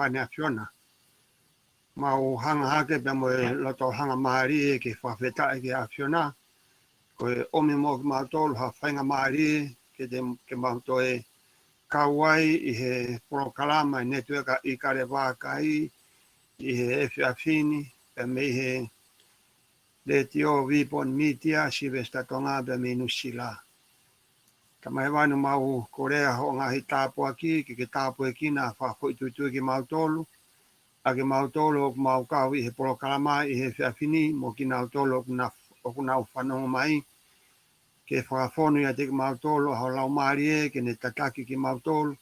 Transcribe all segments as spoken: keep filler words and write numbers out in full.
Matakane ʻAfiona. Mau hanga hake pea mo e loto hangamālie ke fakafetaʻi ki he ʻAfiona. Ko e ʻomi mo kimautolu ha faingamālie ke te, ke mau toe kau ai ʻi he polokalama ʻa e Netiueka ʻIkale Vākai ʻi he efiafi ni, pea mei he Letiō Vipon Mītia, Sivesita Tonga, pea mei Nuʻusila. Tamai Hēvani, mau kole ʻa hoʻo ngaahi tāpuaki ke ke tāpuekina fakafoʻituitui kimautolu, ʻa kimautolu ʻoku mau kau ʻi he polokalama ʻi he efiafi ni, mo kinautolu ʻoku na, ʻoku nau fanongo mai, ke fakafonu ʻiate kimautolu ʻa ho Laumālie ke ne tataki kimautolu.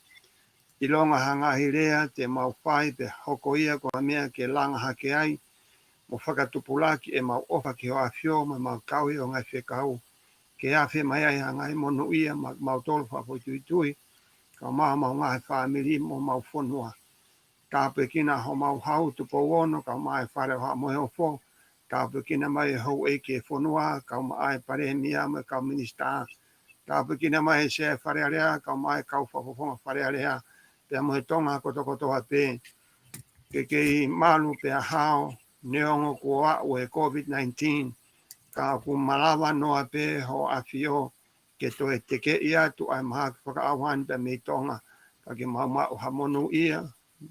ʻIlonga ha ngaahi lea te mau fai pe hoko ia ko ha meʻa ke langa hake ai mo fakatupulaki ʻemau ʻofa ki hoʻo ʻAfio mo ʻemau tauhi hoʻo ngaahi fekau, ke afe mai ai ha ngaahi monūʻia maʻa kimautolu fakafoʻituitui, kae ʻumaʻā homau ngaahi fāmili mo homau fonua. Tāpuekina homau Hau Tupou Ono, kae ʻumaʻā e Fale ʻo Haʻa Moheofo. Tāpuekina mai e houʻeiki e fonua, kae ʻumaʻā e Palēmia mo e kau minisitā. Tāpuekina mai e Sea Fale Alea, kae ʻumaʻā e kau fakafofonga Fale Alea, pea mo e Tonga kotokotoa pē. Ke kei malu pea hao, neongo kuo aʻu e COVID nineteen, ka ʻoku malava noa pē hoʻo ʻAfio ke toe tekeʻi atu ʻa e mahaki fakaʻauha ni pea mei Tonga, ka ke mau maʻu ha monūʻia,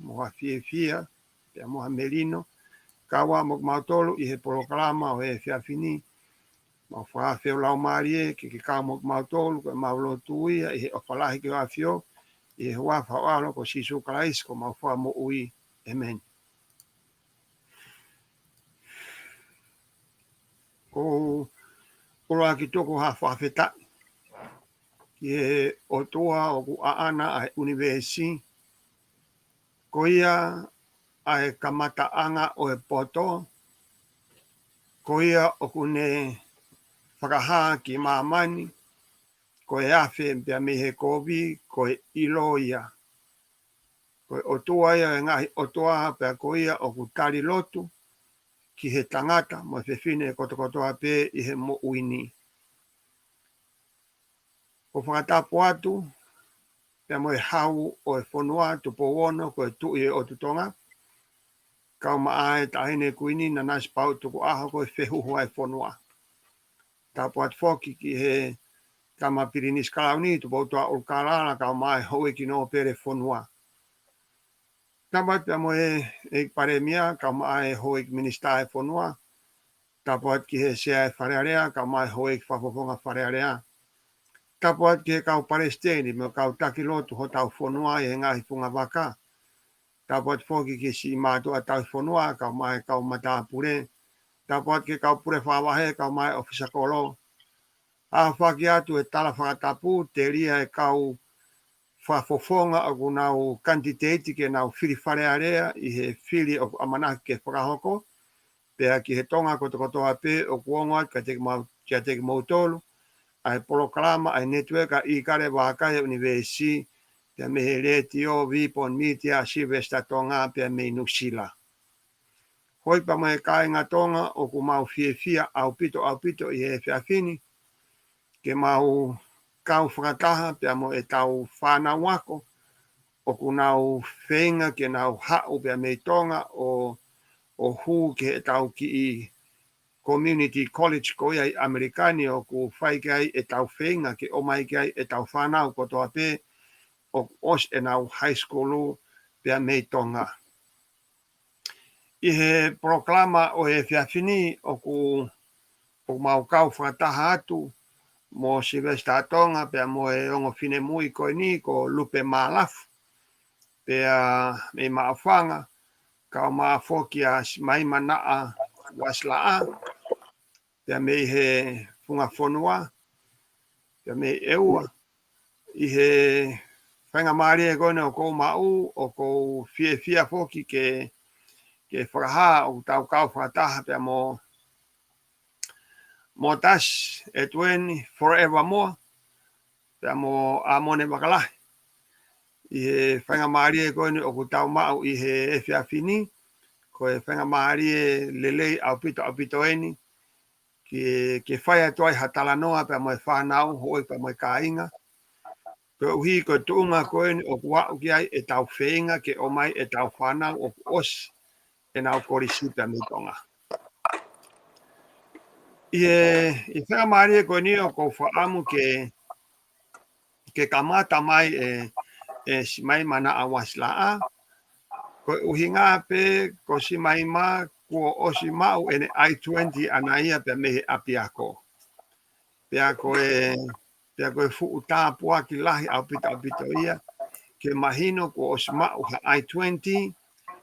mo ha fiefia, pea mo ha melino, kau ai mo kimautolu ʻi he polokalama ʻo e efiafi ni. Mau fakaafe ho Laumālie ke ke kau mo kimautolu, ko ʻemau lotu ia ʻi he ʻofa lahi ki hoʻo ʻAfio, ʻi he huafa ho ʻAlo ko Sīsū Kalaisi ko homau Fakamoʻui. ʻĒmeni. ʻOku ou ʻuluaki tuku ha fakafetaʻi ki he ʻOtua ʻoku ʻaʻana ʻa e ʻunivēsi. Ko ia ʻa e kamataʻanga ʻo e poto, ko ia ʻoku ne fakahā ki māmani, ko e afe pea mei he kovi, ko e ʻilo ia. Ko e ʻOtua ia ʻo e ngaahi ʻotua, pea ko ia ʻoku tali lotu ki he tangata mo e fefine kotokotoa pē ʻi he moʻui ni. ʻOku ou fakatapu atu pea mo e Hau ʻo e fonua, Tupou Ono, ko e Tuʻi ʻo e ʻOtu Tonga, kae ʻumaʻā e Taʻahine Kuini Nanasipauʻu Tukuʻaho, ko e fehuhu ʻa e fonua. Tapu atu foki ki he Tama Pilinisi Kalauni, Tupoutoʻa ʻUlukalala, kae ʻumaʻā e houʻeiki nōpele fonua. Tapu atu pea mo e ʻEiki Palēmia, kae ʻumaʻā e houʻeiki minisitā e fonua. Tapu atu ki he Sea e Fale Alea, kae ʻumaʻā e houʻeiki fakafofonga Fale Alea. Tapu atu ki he kau palesiteni mo e kau taki lotu hotau fonua ʻi he ngaahi fungavaka. Tapu atu foki ki he siʻi mātuʻa tauhi fonua, kae ʻumaʻā e kau matāpule. Tapu atu ki he kau pule fakavahe, kae ʻumaʻā e ʻōfisa kolo. ʻOku ou fakahoko atu e tala fakatapu telia e kau fakafofonga ʻoku nau kanititeiti ke nau fili Fale Alea ʻi he fili ʻoku ʻamanaki ke fakahoko, pea ki he Tonga kotokotoa pē ʻoku ongo atu kiate kimau-, kiate kimoutolu ʻa e polokalama ʻa e Netiueka ʻIkale Vākai ʻa e ʻUnivēsi, pea mei he Letiō Vipon Mītia, Sivesita Tonga, pea mei Nuʻusila. Hoi pea mo e kāinga Tonga, ʻoku mau fiefia ʻaupito, ʻaupito ʻi he efiafi ni ke mau kau fakataha pea mo ʻetau fānau ako ʻoku nau feinga ke nau haʻu pea mei Tonga ʻo, ʻo hū ki heʻetau kiʻi community college ko ia ʻi ʻAmelika ni, ʻoku fai ki ai ʻetau feinga ke ʻomai ki ai ʻetau fānau kotoa pē ʻoku ʻosi ʻenau high school pea mei Tonga. ʻI he polokalama ʻo e efiafi ni ʻoku, ʻoku mau kau fakataha atu mo Sivesita Tonga pea mo e ongo finemui ko eni ko Lupe Maalafu, pea mei Maʻufanga, kae ʻumaʻā foki ʻa Simaima Naʻa Uasilaʻa, pea mei he Funga Fonua, pea mei ʻEua. ʻI he faingamālie ko eni ʻoku ou maʻu, ʻoku ou fiefia foki ke, ke fakahā ʻoku tau kau fakataha pea mo, mo Tasi ʻEtueni Forevermore, pea mo ʻAmone Vakalahi. ʻI he faingamālie ko eni ʻoku tau maʻu ʻi he efiafi ni, ko e faingamālie lelei ʻaupito, ʻaupito eni, ke, ke fai atu ai ha talanoa pea mo e fānau, houʻeiki pea mo e kāinga. Koeʻuhi ko e tuʻunga ko eni ʻoku aʻu ki ai ʻetau feinga ke ʻomai ʻetau fānau ʻoku ʻosi ʻenau kolisi pea mei Tonga. ʻI he, ʻi he faingamālie ko eni ʻoku ou fakaʻamu ke, ke kamata mai ʻe, ʻe Simaimanaʻa Uasilaʻa, ko e ʻuhinga pē ko Simaima kuo ʻosi maʻu ʻene I twenty ʻana ia pea mei he ʻapiako. Pea ko e, pea ko e fuʻu tāpuaki lahi ʻaupito ʻaupito ia, ke mahino kuo ʻosi maʻu ha I twenty,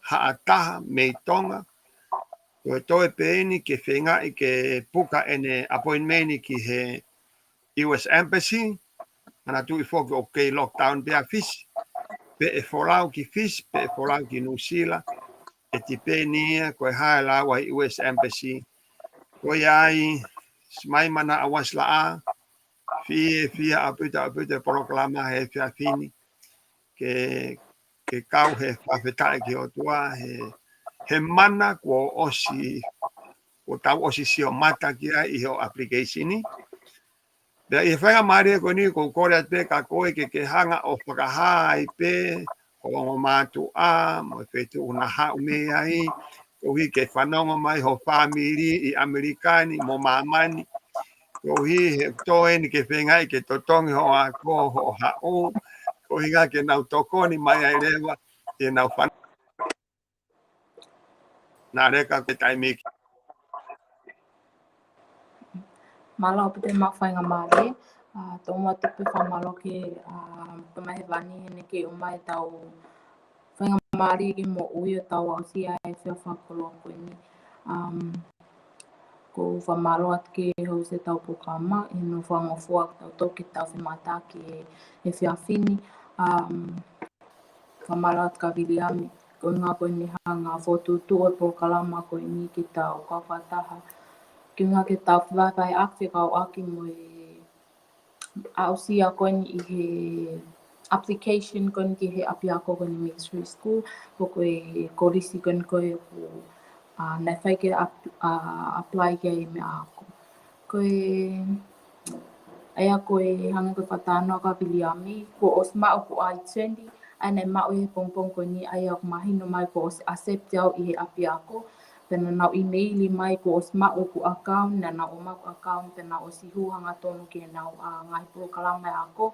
ha taha mei Tonga, ko e toe pē eni ke feingaʻi ke puka ʻene appointment ki he U S Embassy, ʻana tuʻi foki ʻoku kei lockdown pē ʻa Fisi, pe ʻe folau ki Fisi, pe ʻe folau ki New Zealand, ʻe tipeni ia ko e hā e lau ʻa e U S Embassy. Ko ia ai, Simaimanaʻa Uasilaʻa, fiefia ʻaupito ʻaupito e polokalama he efiafi ni, ke, ke kau he fakafetaʻi ki he ʻOtua, he, he mana kuo ʻosi, kuo tau ʻosi sio mata ki ai ʻi hoʻo application ni. Pea ʻi he faingamālie ko eni ʻoku ou kole atu pē kia koe ke ke hanga ʻo fakahā ai pē ho ongo mātuʻa, mo e feituʻu naʻa haʻu mei ai, koeʻuhi ke fanongo mai ho fāmili ʻi ʻAmelika ni mo māmani, koeʻuhi he toe eni ke feingaʻi ke totongi hoʻo ako, hoʻo haʻu, koeʻuhi ke nau tokoni mai ai leva, ke nau fan-, Naleka ke taimi ki. Mālō ʻaupito e maʻu faingamālie, ʻa, tau ʻoatu pē fakamālō ki he, ʻa, Tamai Hēvani heʻene kei ʻomai ʻetau faingamālie ke moʻui ʻo tau aʻusia e efiafi fakakoloa ko eni. Um, ʻoku ou fakamālō atu ki he housi ʻetau polokalama, ʻi hono fakangofua kitautolu ke tau femata ki he efiafi ni. Um, fakamālō atu kia Viliami, koeʻuhi ko ʻene hanga ʻo fokotuʻutuʻu e polokalama ko eni ke tau kau fakataha. Koeʻuhi ke tau vahevaheʻaki fekauʻaki mo e aʻusia ko eni ʻi he application ko eni ki he ʻapiako ko eni Ministry School, ko e kolisi ko eni ko ē ʻoku, ʻa, naʻe fai ke ap-, ʻa, apply ki ai e meʻa ako. Ko e, ʻa ia ko e hangē ko e fakatalanoa kia Viliami, kuo ʻosi maʻu hoku I twenty, ʻa ia naʻe maʻu he pongipongi ko eni, ʻa ia ʻoku mahino mai kuo ʻosi accept au ʻi he ʻapiako, pea naʻa nau email mai kuo ʻosi maʻu hoku account, naʻa nau ʻomai hoku account, pea nau ʻosi hū hangatonu ki heʻenau, ʻa, ngaahi polokalama e ako,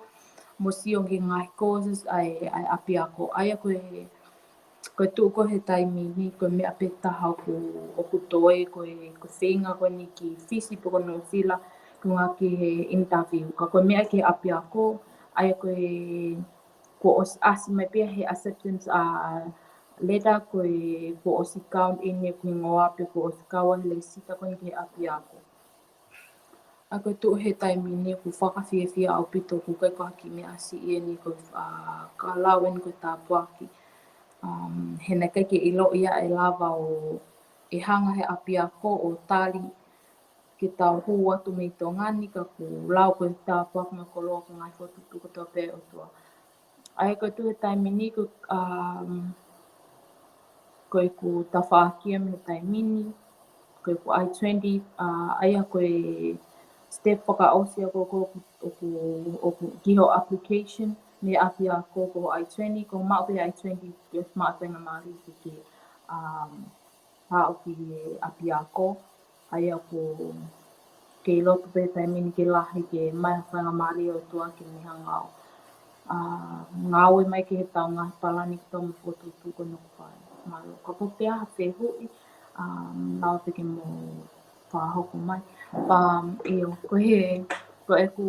mo sio ki he ngaahi courses ʻa e, ʻa e ʻapiako. ʻA ia ko e, ko e tuʻu ko ē he taimi ni, ko e meʻa pē taha ʻoku, ʻoku toe, ko e, ko e feinga ko eni ki Fisi pe ko Nuʻusila, koeʻuhi ki he interview. Ka ko e meʻa ki he ʻapiako, ʻa ia ko e, kuo ʻosi ʻasi mai pē ia he acceptance, ʻa, letter ko e, kuo ʻosi count ʻene hingoa pe kuo ʻosi kau ai he lēsisita ko eni ki he ʻapiako. ʻA ia ko e tuʻu he taimi ni ʻoku fakafiefia ʻaupito, ʻoku ʻikai ko ha kiʻi meʻa siʻi eni, ko e, ʻa, ka lau eni ko e tāpuaki. Um, he naʻe ʻikai ke ʻilo ia ʻe lava ʻo, ʻe hanga he ʻapiako ʻo tali ke tau hū atu mei Tonga ni, ka ʻoku lau ko e tāpuaki mo e koloa ko e ngaahi fokotuʻutuʻu kotoa pē ʻa e ʻOtua. ʻA ia ko e tuʻu he taimi ni ko, um, ko ʻeku tafaʻaki ia mei he taimi ni, ko ʻeku I twenty, ʻa, ʻa ia ko e step fakaʻosi ia ko, ko, ʻoku, ʻoku, ʻoku ki hoʻo application mei he ʻapiako ko e I twenty, ko e maʻu pē I twenty, ke maʻu pē faingamālie ke, ke, um, haʻu ki he ʻapiako, ʻa ia ʻoku kei loto pē taimi ni ke lahi ke ʻomai ha faingamālie ʻa e ʻOtua ke ne hanga ʻo, ʻa, ngāue mai ki heʻetau ngaahi palani ke tau mo fokotuʻutuʻu ko eni ʻoku fai. Mālō, kapau ʻoku ʻi ai ha fehuʻi, ʻa, lau pē ke mou fakahoko mai. Pea, ʻio, ko e, ko ʻeku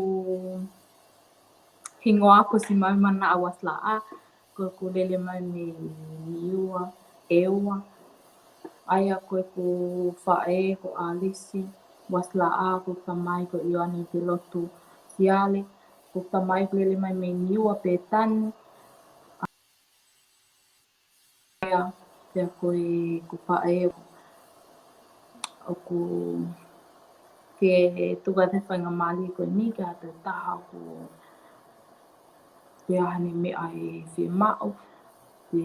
hingoa ko Simaimanaʻa Uasilaʻa, ko ʻeku lele mai mei Niua, ʻEua. ʻA ia ko ʻeku faʻē ko ʻAlisi Uasilaʻa, ko ʻeku tamai ko ʻIoane Telotu Siale, ko ʻeku tamai ʻoku lele mai mei Niua, Petani. ʻA ia, pea ko ʻeku faʻē ʻoku ke tuku atu e faingamālie ko eni ki ha toe taha ʻoku ʻi ai haʻane meʻa ʻe fiemaʻu, pe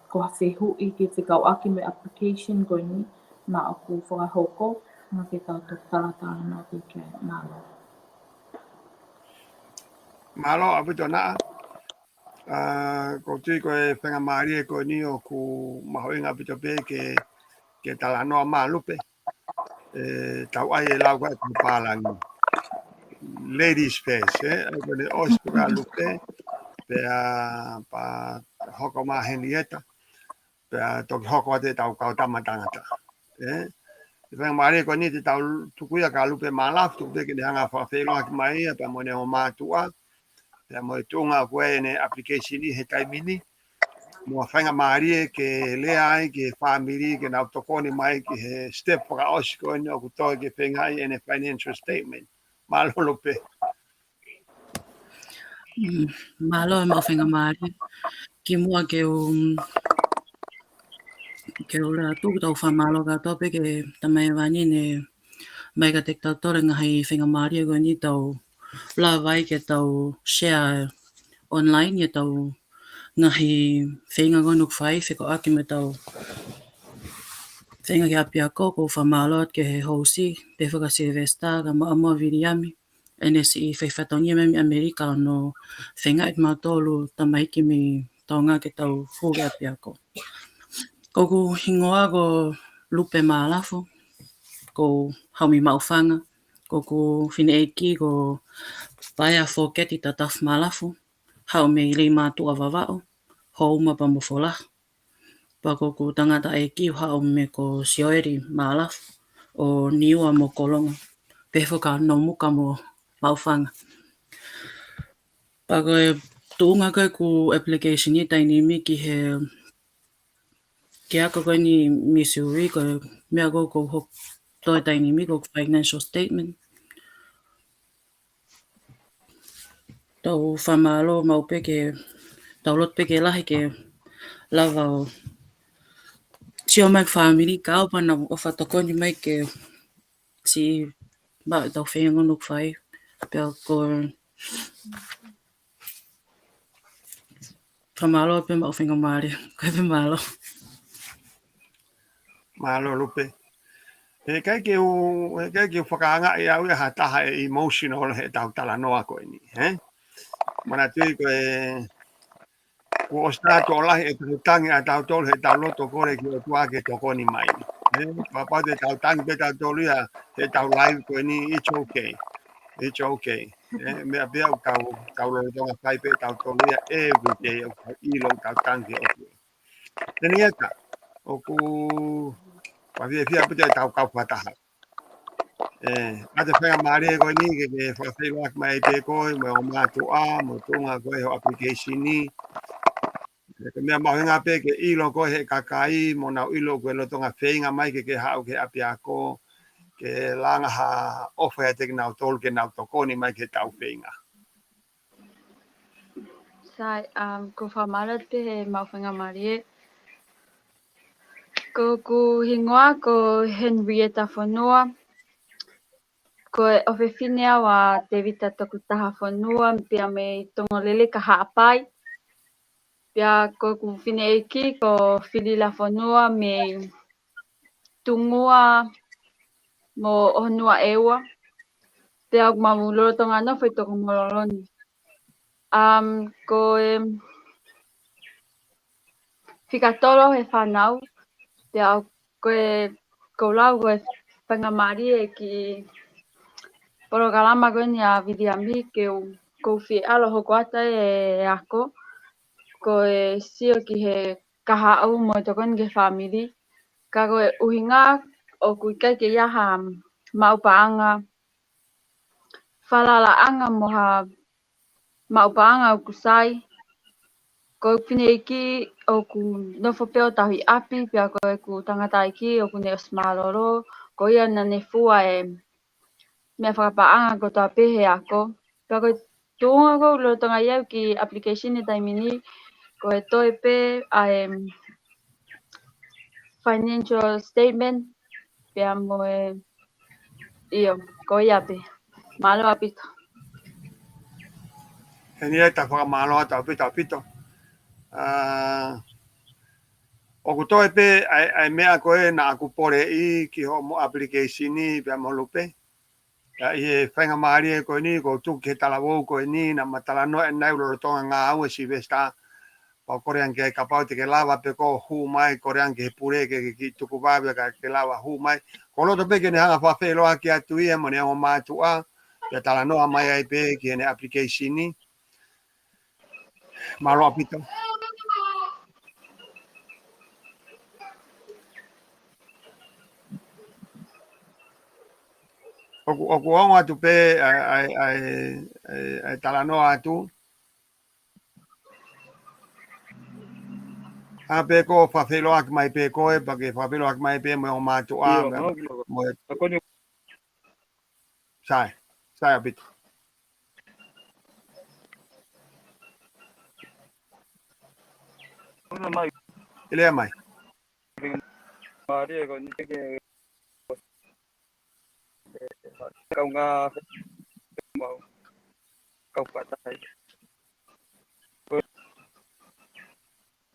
ko ha fehuʻi ke fekauʻaki mo e application ko eni naʻa ku fakahoko, naʻa ke tau toki talatalanoa ki ai. Mālō. Mālō ʻaupito Naʻa. ʻA, ʻoku ou tui ko e faingamālie ko eni ʻoku mahuʻinga ʻaupito pē ke, ke talanoa mai Lupe. ʻE, tau ʻai e lau ko ē ko e pālangi. Ladies first, ē? ʻA ia ko eni ʻosi pē ʻa Lupe, pea pea hoko mai Henieta, pea toki hoko atu ʻetau kau tama tangata. Ē? ʻE faingamālie ko eni te tau tuku ia kia Lupe Maalafu, tuku pē ke ne hanga fakafeʻiloaki mai ia, pea mo ʻene ʻomai atu ʻa, pea mo e tuʻunga ko ē ʻene application ʻi he taimi ni. Mo e faingamālie ke lea ai ki he fāmili, ke nau tokoni mai ki he step fakaʻosi ko eni ʻoku toe ke feingaʻi ʻene financial statement. Mālō Lupe. Mm, mālō e maʻu faingamālie. Kimuʻa ke u, ke u lea atu, ʻoku tau fakamālō kātoa pē ki he Tamai Hēvani ne ʻomai kiate kitautolu e ngaahi faingamālie ko eni tau lava ai ke tau share online ʻetau ngaahi feinga ko eni ʻoku fai, fekauʻaki mo ʻetau feinga ki ʻapiako. ʻOku ou fakamālō atu ki he housi, pehē foki kia Sylvester, kae ʻumaʻā Viliami, ʻene siʻi fai fatongia mei ʻAmelika ʻo ne feingaʻi mautolu tamaiki mei Tonga ke tau hū ki ʻapiako. Ko hoku hingoa ko Lupe Maalafu, ʻoku ou haʻu mei Maʻufanga, ko hoku fineʻeiki ko Vaea Foketi Tatafu Maalafu, haʻu mei Leimātuʻa Vavaʻu, Houma pea mo Folau. Pea ko hoku tangataʻeiki ʻoku haʻu meia ko Sioeli Maalafu ʻo Niua mo Kolonga, pehē foki kia Nomuka mo Maʻufanga. Pea ko e tuʻunga ko ē ʻeku application ʻi he taimi ni ki he, ki he ako ko eni Missouri, ko e meʻa ko ē ʻoku ou hoko atu he taimi ni ko e financial statement. Tau fakamālō maʻu pē ke, tau lotu pē ke lahi ke lava ʻo sio mai fāmili kau pea nau ʻofa tokoni mai ke siʻi maʻu ʻetau feinga ko eni ʻoku fai. Pea ko e fakamālō pē maʻu faingamālie. Ko e pē mālō. Mālō Lupe. He ʻikai ke u, he ʻikai ke u fakaangaʻi au ia ha taha ʻe emotional heʻetau talanoa ko eni, ē? Manatuʻi ko e, kuo ʻosi taʻu tokolahi ʻetau tangi ʻa tautolu heʻetau loto kole ki he ʻOtua ke tokoni mai. Ē? Kapau te tau tangi pē tautolu ia heʻetau live ko eni, it's okay. It's okay. Ē? Meʻa pē ia ʻoku tau, tau lolotonga fai pē tautolu ia every day, ʻoku tau ʻilo ʻoku tau tangi ki he ʻOtua. Henieta, ʻoku ou fiefia ʻaupito ʻetau kau fakataha. Ē, ʻa e faingamālie ko eni ke, ke fakafeʻiloaki mai pē koe, mo e ʻomai atu ʻa, mo e tuʻunga ko ē ho application ni. Ē, ko e meʻa mahuʻinga pē ke ʻilo koe ʻe he kakai, mo nau ʻilo ko e lolotonga feinga mai ke, ke haʻu ki he ʻapiako, ke langa ha ʻofa ʻiate kinautolu ke nau tokoni mai ki heʻetau feinga. Sai, um, ʻoku ou fakamālō atu he maʻu faingamālie. Ko hoku hingoa ko Henrietta Fonua. Ko e ʻofefine au ʻa Tevita Tokutaha Fonua, pea mei Tongoleleka Haʻapai. Pea ko hoku fineʻeiki ko Filila Fonua mei Tungua mo ʻOhonua ʻEua. Pea ʻoku mau lolotonga nofo ʻi Tokomololo ni. Um, ko e fika tolu he fānau, pea ko e, ʻoku ou lau ko e faingamālie ki he polokalama ko eni ʻa Viliami ke u, ʻoku ou fie ʻalu ʻo hoko atu e ako, ko e sio ki he kahaʻu mo e tokoni ki he fāmili. Ka ko e ʻuhinga ʻoku ʻikai ke ʻi ai ha maʻu paʻanga, falalaʻanga mo ha maʻu paʻanga ʻoku sai. Ko hoku fineʻeiki ʻoku nofo pē ʻo tauhi ʻapi, pea ko ʻeku tangataʻeiki ʻoku ne ʻosi mālōlō, ko ia naʻa ne fua e meʻa fakapaʻanga kotoa pē he ako. Pea ko e tuʻunga ʻoku ou lolotonga ʻi ai au ki he application he taimi ni, ko e toe pē ʻa e financial statement, pea mo e, ʻio, ko ia pē. Mālō ʻaupito. Henieta, fakamālō atu ʻaupito, ʻaupito. ʻA, ʻoku toe pē ʻa e, ʻa e meʻa ko ē naʻa ku poleʻi ki hoʻomo application ni pea mo Lupe? ʻA ia ʻi he faingamālie ko eni, ʻoku ou tuku ki he talavou ko eni, naʻa ma talanoa ʻanenai lolotonga ngāue Sylvester. Pea u kole ange ki ai kapau te ke lava pē koe ʻo hū mai, kole ange ki he pule ke, ke, ke tuku vave ka ke lava hū mai. ʻOku ou loto pē ke ne hanga ʻo fakafeʻiloaki atu ia mo ʻene ongo mātuʻa, pea talanoa mai ai pē ki heʻene application ni. Mālō ʻaupito. ʻOku, ʻoku ongo atu pē ʻa e, ʻa e, ʻa e, ʻa e, ʻa e talanoa atu. Hanga pē koe ʻo fakafeʻiloaki mai pē koe, pea ke fakafeʻiloaki mai pē mo e ongo mātuʻa, ʻIo, mo e, mālō, mālō. mo e Ako ni. Sai, sai ʻaupito. Ona mai. ʻIo, lea mai. Mālie ko eni ke kaungā mau kau patai. Ko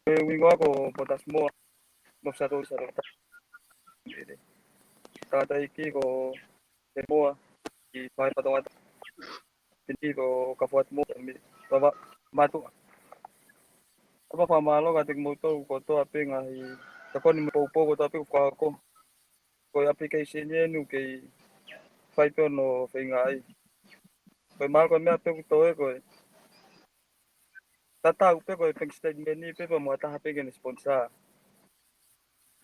e ʻuhinga ko Potasi Moa, mo Sato Sato. Tangataʻeiki ko e Moa, ʻi Fai Patongata. Pini ko Kafuatu Moa, mi, vava, mātuʻa. Kau fakamālō kiate kimoutolu kotoa pē ngaahi, tokoni mo e poupou kotoa pē kuo fakahoko. Ko e application eni ʻoku kei fai pē hono feingaʻi. Ko e mahalo ko e meʻa pē ʻoku toe ko e tatau pē ko e bank statement ni pē pea mo ha taha pē ke ne sponsor.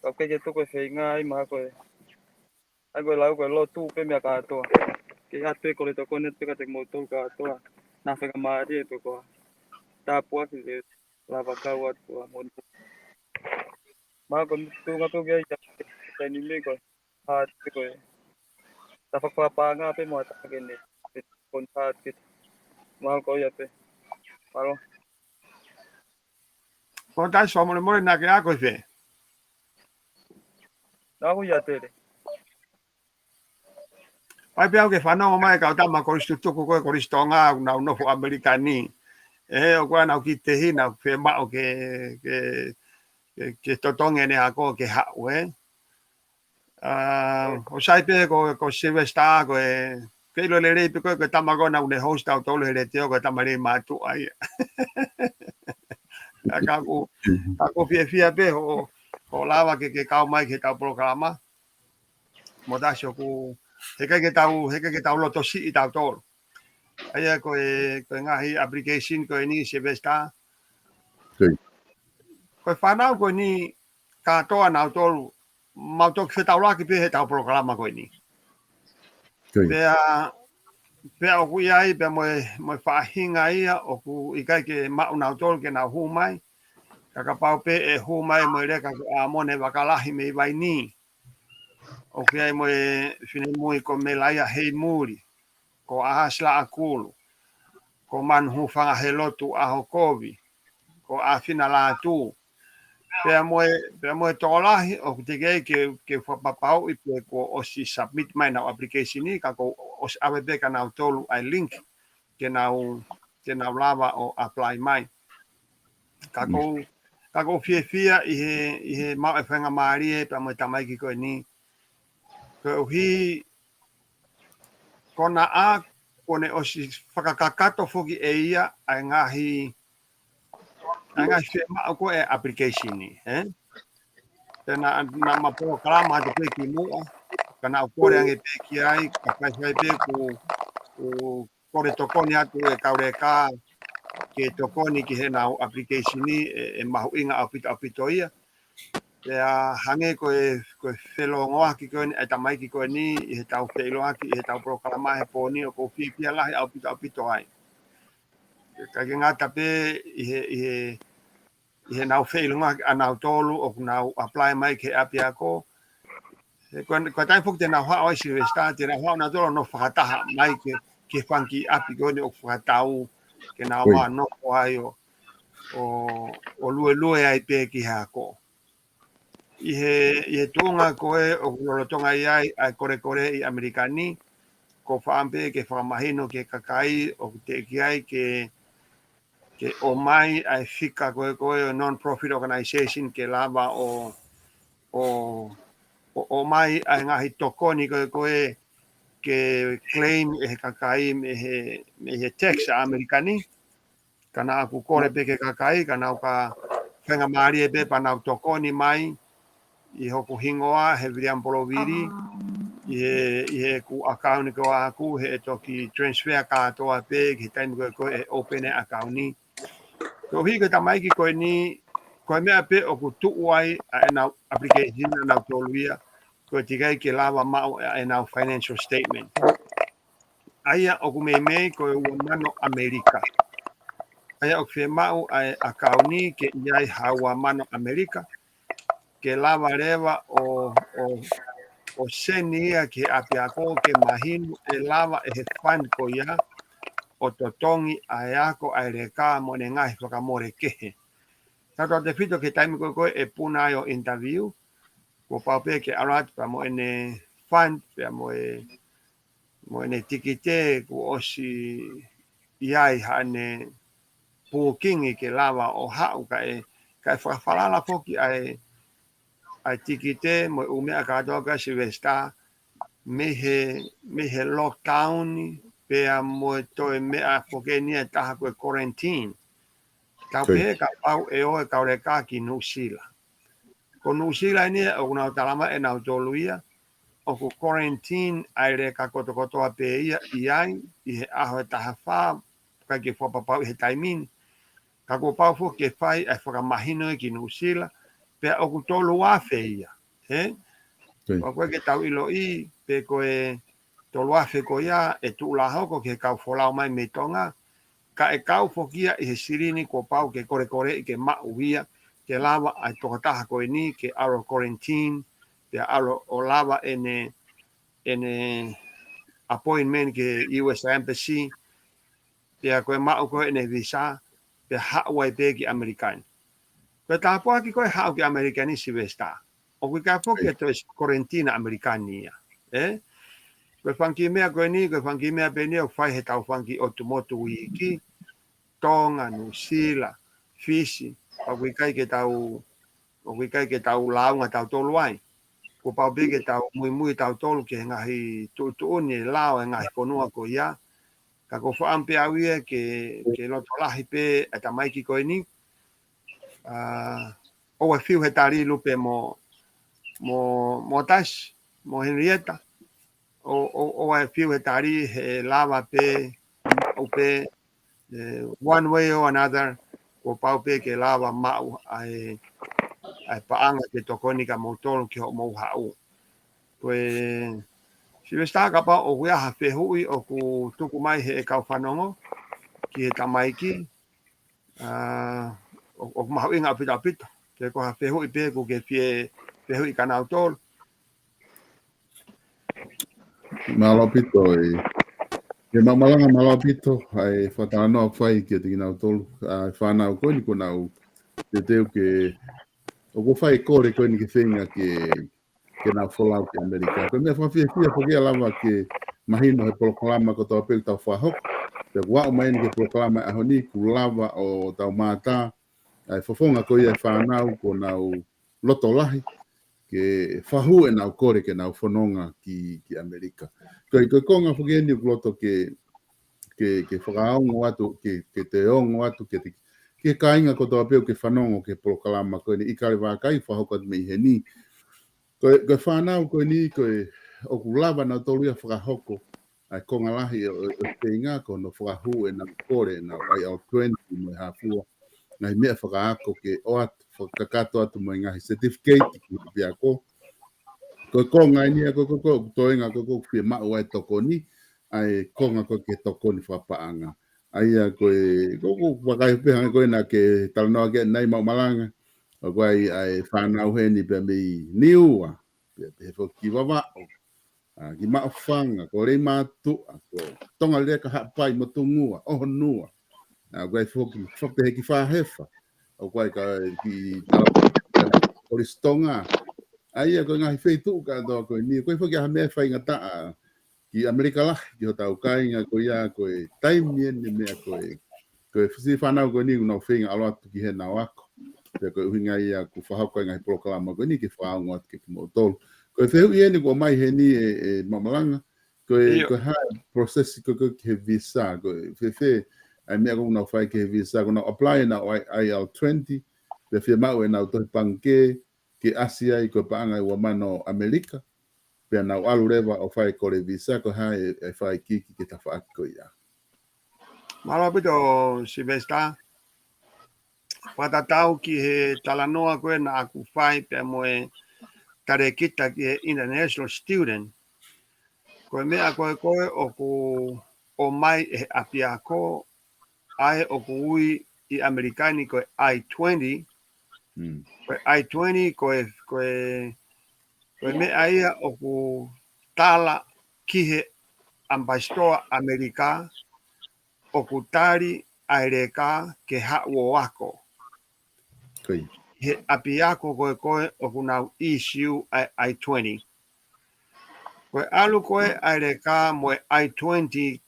Ka ʻoku kei ke tuku e feingaʻi mahalo ko e, ʻa ia ko e lau ko e lotu pē meʻa kātoa. Ke ʻatu e kole tokoni atu pē kiate kimoutolu kātoa. Naʻa faingamālie pē ko e tāpuaki ke lava kau atu ko e moni. Mahalo ko e tuʻunga pē ʻoku ʻi ai ʻa e taimi ni ko e hard pē ko e. Tau fakapaʻanga pē mo ha taha ke ne, ke kon hard ke. Mahalo ko ia pē. Mālō. Ko e taimi, fakamolemole, naʻa ke ako ʻi fē? Naʻa ku ʻi ʻAtele. ʻAi pē au ke fanongo mai kau tama kolisi tutuku ko e Kolisi Tonga, ʻoku nau nofo ʻAmelika ni. ʻE, ʻoku ʻa nau kiʻi tehi, nau fiemaʻu ke, ke, ke, ke totongi ʻene ako ke haʻu, ē. ʻA, ʻoku sai pē ko, ko Sylvester, ko e, ke ʻilo lelei pē ko e, ko e tama ko ena ʻoku ne host tautolu he letiō, ko e tama lelei mātuʻa ia. ʻA, ka ʻoku, ka ʻoku fiefia pē hoʻo, hoʻo lava ke, ke kau mai ki heʻetau polokalama. Mo tasi ʻoku, heʻikai ke tau, heʻikai ke tau loto siʻi tautolu. ʻA ia ko e, ko e ngaahi application ko eni Sylvester. Ko e fānau ko eni kātoa nautolu, mau toki fetaulaki pē heʻetau polokalama ko eni. Pea, pea ʻoku ʻi ai, pea mo e, mo e faʻahinga ia, ʻoku ʻikai ke maʻu nautolu ke nau hū mai. Ka kapau pē ʻe hū mai mo e leka ko ʻAmone Vakalahi mei Vainī. ʻOku ʻi ai mo e finemui ko Melaia Heimuli, ko ʻAhasi Laʻakulu, ko Manu Hufanga Helotu ʻAhokovi, ko ʻAfina Lātū. Pea mo e, pea mo e tokolahi ʻoku teʻeki ai ke, ke fakapapauʻi pe kuo ʻosi submit mai ʻenau application ni, ka kuo ʻosi ʻave pē kia nautolu ʻa e link ke nau, ke nau lava ʻo apply mai. Ka ʻoku ou, ka ʻoku ou fiefia ʻi he, ʻi he maʻu e faingamālie pea mo e tamaiki ko eni. Koeʻuhi ko naʻa kuo ne ʻosi fakakakato foki ʻe ia ʻa e ngaahi, ʻa e ngaahi fiemaʻu ko e application ni, ē? Pea naʻa, naʻa ma polokalama atu pē kimuʻa, ka naʻa ku kole ange pē ki ai, ka faifai pē ku, ku kole tokoni atu e kau leka ke tokoni ki heʻenau application ni, ʻe, ʻe mahuʻinga ʻaupito ʻaupito ia. Pea hangē ko e, ko e felōngoaki ko eni ʻa e tamaiki ko eni ʻi heʻetau feʻiloaki ʻi heʻetau polokalama he pō ni, ʻoku ou fiefia lahi ʻaupito ʻaupito ai. Kae ʻikai ke ngata pē ʻi he, ʻi he ʻi heʻenau feʻiloaki ʻanautolu ʻoku nau apply mai ki he ʻapiako. He ko, ko e taimi foki te nau haʻu ai Sylvester, te nau haʻu nautolu ʻo nofo fakataha mai ki he, ki he fanga kiʻi ʻapi ko eni ʻoku fakatau ke nau ō ʻo nofo ai ʻo, ʻo, ʻo luelue ai pē ki he ako. ʻI he, ʻi he tuʻunga ko ē ʻoku lolotonga ʻi ai ʻa e kolekole ʻi ʻAmelika ni, ʻoku ou fakaʻamu pē ke fakamahino ki he kakai ʻoku teʻeki ai ke ke ʻomai ʻa e fika ko ē ko e non-profit organization ke lava ʻo, ʻo, ʻo, ʻomai ʻa e ngaahi tokoni ko ē ko e ke claim ʻe he kakai mei he, mei he tax ʻa ʻAmelika ni. Ka naʻa ku kole pē ki he kakai, ka nau ka faingamālie pē pea nau tokoni mai ʻi hoku hingoa he Viliami Polovili, ʻi he, ʻi heʻeku ʻakauni ko ʻaku, he ʻe toki transfer kātoa pē ki he taimi ko ē ko ē ʻe open e ʻakauni. Koeʻuhi ko e tamaiki ko eni, ko e meʻa pē ʻoku tuʻu ai ʻa ʻenau application ʻanautolu ia, ko e teʻeki ai ke lava maʻu ʻa ʻenau financial statement. ʻA ia ʻoku meimei ko e ua mano ʻAmelika. ʻA ia ʻoku fiemaʻu ʻa e ʻakauni ke ʻi ai ha ua mano ʻAmelika, ke lava leva ʻo, ʻo, ʻo send ia ki he ʻapiako ke mahino ʻe lava ʻe he fund ko ia ʻo totongi ʻa e ako ʻa e leka mo ʻene ngaahi fakamole kehe. Tautautefito ki he taimi ko ē ko ē ʻe puna ai ʻo interview, kuo pau pē ke ʻalu atu pea mo ʻene fund, pea mo e, mo ʻene tikite kuo ʻosi ʻi ai haʻane booking ke lava ʻo haʻu kae, kae fakafalala foki ʻa e, ʻa e tikite mo e ʻū meʻa kātoa ka Sylvester, mei he, mei he lockdown, pea mo e toe meʻa foki eni ʻe taha ko e quarantine. Tau pehē kapau ʻe ō e kau leka ki Nuʻusila. Ko Nuʻusila eni ʻoku nau tala mai ʻe nautolu ia, ʻoku quarantine ʻa e leka kotokotoa pē ia ʻi ai, ʻi he ʻaho ʻe taha fā, ʻikai ke fakapapauʻi he taimi ni. Ka kuo pau foki ke fai ʻa e fakamahino ia ki Nuʻusila, pea ʻoku tolu afe ia, he? ʻOku ʻikai ke tau ʻiloʻi, pe ko e tolu afe ko ia ʻe tuʻu lā hoko ki he kau folau mai mei Tonga, ka ʻe kau foki ia ʻi he silini kuo pau ke kolekoleʻi ke maʻu ia, ke lava ʻa e tokotaha ko eni ke ʻalu ʻo quarantine, pea ʻalu ʻo lava ʻene, ʻene appointment ki he U S Embassy, pea ko e maʻu ko ē ʻene visa, pea haʻu ai pē ki ʻAmelika ni. Ko e tāpuaki ko ē haʻu ki ʻAmelika ni Sylvester, ʻoku ʻikai foki ke toe quarantine ʻAmelika ni ia. ʻE? Ko e fanga kiʻi meʻa ko eni, ko e fanga kiʻi meʻa pē eni ʻoku fai he tau fanga kiʻi ʻotu motu iiki, Tonga, Nuʻusila, Fisi, ʻoku ʻikai ke tau, ʻoku ʻikai ke tau lāunga tautolu ai. Kuo pau pē ke tau muimui tautolu ki he ngaahi tuʻutuʻuni ʻe lao e ngaahi fonua ko ia. Ka ko e fakaʻamu pē au ia ke, ke loto lahi pē ʻa e tamaiki ko eni. ʻA, ʻoua ʻe fiu he tali Lupe mo, mo, mo Tasi, mo Henrietta. ʻO, ʻo, ʻoua ʻe fiu he tali he lava pē, ʻo pē, ʻe, one way or another, kuo pau pē ke lava maʻu ʻa e, ʻa e paʻanga ke tokoni kia moutolu ki hoʻomou haʻu. Ko e, Sylvester, kapau ʻoku ʻi ai ha fehuʻi ʻoku tuku mai he kau fanongo ki he tamaiki, ʻa, ʻo, ʻoku mahuʻinga ʻaupito ʻaupito. Pe ko ha fehuʻi pē ʻoku ke fie fehuʻi kia nautolu. Mālō ʻaupito ē. Ke Maʻumalanga, mālō ʻaupito ʻa e fakatalanoa ʻoku fai kiate kinautolu, ʻa e fānau ko eni kuo nau teuteu ke, ʻoku fai e kole ko eni ke feinga ke, ke nau folau ki ʻAmelika. Ko e meʻa fakafiefia foki ia lava ke mahino he polokalama kotoa pē ʻoku tau fakahoko. Pea kuo aʻu mai eni ki he polokalama ʻaho ni, kuo lava ʻo tau mātā ʻa e fofonga ko ia e fānau kuo nau loto lahi ke fakahū ʻenau kole ke nau fononga ki, ki ʻAmelika. Ko e, ko e konga foki eni ʻoku loto ke, ke, ke fakaongo atu, ke, ke toe ongo atu, ke, ke kāinga kotoa pē ʻoku ke fanongo ki he polokalama ko eni ʻIkale Vākai, fakahoko atu mei heni. Ko e, ko e fānau ko eni, ko e, ʻoku lava nautolu ia fakahoko ʻa e konga lahi ʻo, ʻo, ʻo e feinga ko hono fakahū ʻenau kole, ʻenau I L twenty mo e hā fua. Ngaahi meʻa fakaako ke ʻoatu, fakakakato atu mo e ngaahi certificate ki he ʻapiako. Ko e konga eni ia ko, ko, ko, toenga ko, ko, fiemaʻu ai tokoni, ʻa e konga ko ke tokoni fakapaʻanga. ʻA ia ko e, ko, ko, vakai pē hangē ko ena ke talanoa ki ai ʻanenai Maʻumalanga. ʻOku ʻi ai ʻa e fānau heni pea mei Niua, pea pehē foki ki Vavaʻu. ʻA, ki Maʻufanga, ko Leimātuʻa, ko Tonga Leka, Haʻapai, Motungua, ʻOhonua. ʻA, ʻoku ʻi ai foki, fakapehē ki Fāhefa. ʻOku ʻi ai ka ki Tala-, Kolisi Tonga. ʻA ia ko e ngaahi feituʻu kātoa ko eni, ʻoku ʻi ai foki ha meʻa faingataʻa ki ʻAmelika lahi, ki hotau kāinga ko ia, ko e taimi eni meʻa ko e, ko e siʻi fānau ko eni ʻoku nau feinga ʻalu atu ki heʻenau ako. Pea ko e ʻuhinga ia ʻoku fakahoko ai e ngaahi polokalama ko eni ke fakaongo atu kia kimoutolu. Ko e fehuʻi eni kuo ʻomai heni ʻe, ʻe Maʻumalanga, Ko e, ʻIo. Ko e hā e process ko ē ki he visa, ko e fēfē ʻa e meʻa ʻoku nau fai ki he visa, ʻoku nau apply ʻenau I-, I L twenty, pea fiemaʻu ʻenau tohi pangikē ke ʻasi ai ko e paʻanga ʻe ua mano ʻAmelika, pea nau ʻalu leva ʻo fai kole visa, ko e hā e, e fakaikiiki ki he tafaʻaki ko ia. Mālō ʻaupito Sylvester. Fakatatau ki he talanoa ko ē naʻa ku fai pea mo e talēkita ki he international student. Ko e meʻa ko ē ko ē ʻoku ʻomai ʻe he ʻapiako, ʻa ē ʻoku ui ʻi ʻAmelika ni ko e I twenty. Mm. Ko e I twenty, ko e, ko e, ko e meʻa ia ʻoku tala ki he ʻamipasitoa ʻAmelika, ʻoku tali ʻa e leka ke haʻu ʻo ako. Ko ia. He ʻapiako ko ē ko ē ʻoku nau issue ʻa e I twenty. Ko e ʻalu ko ē ʻa e leka mo e I twenty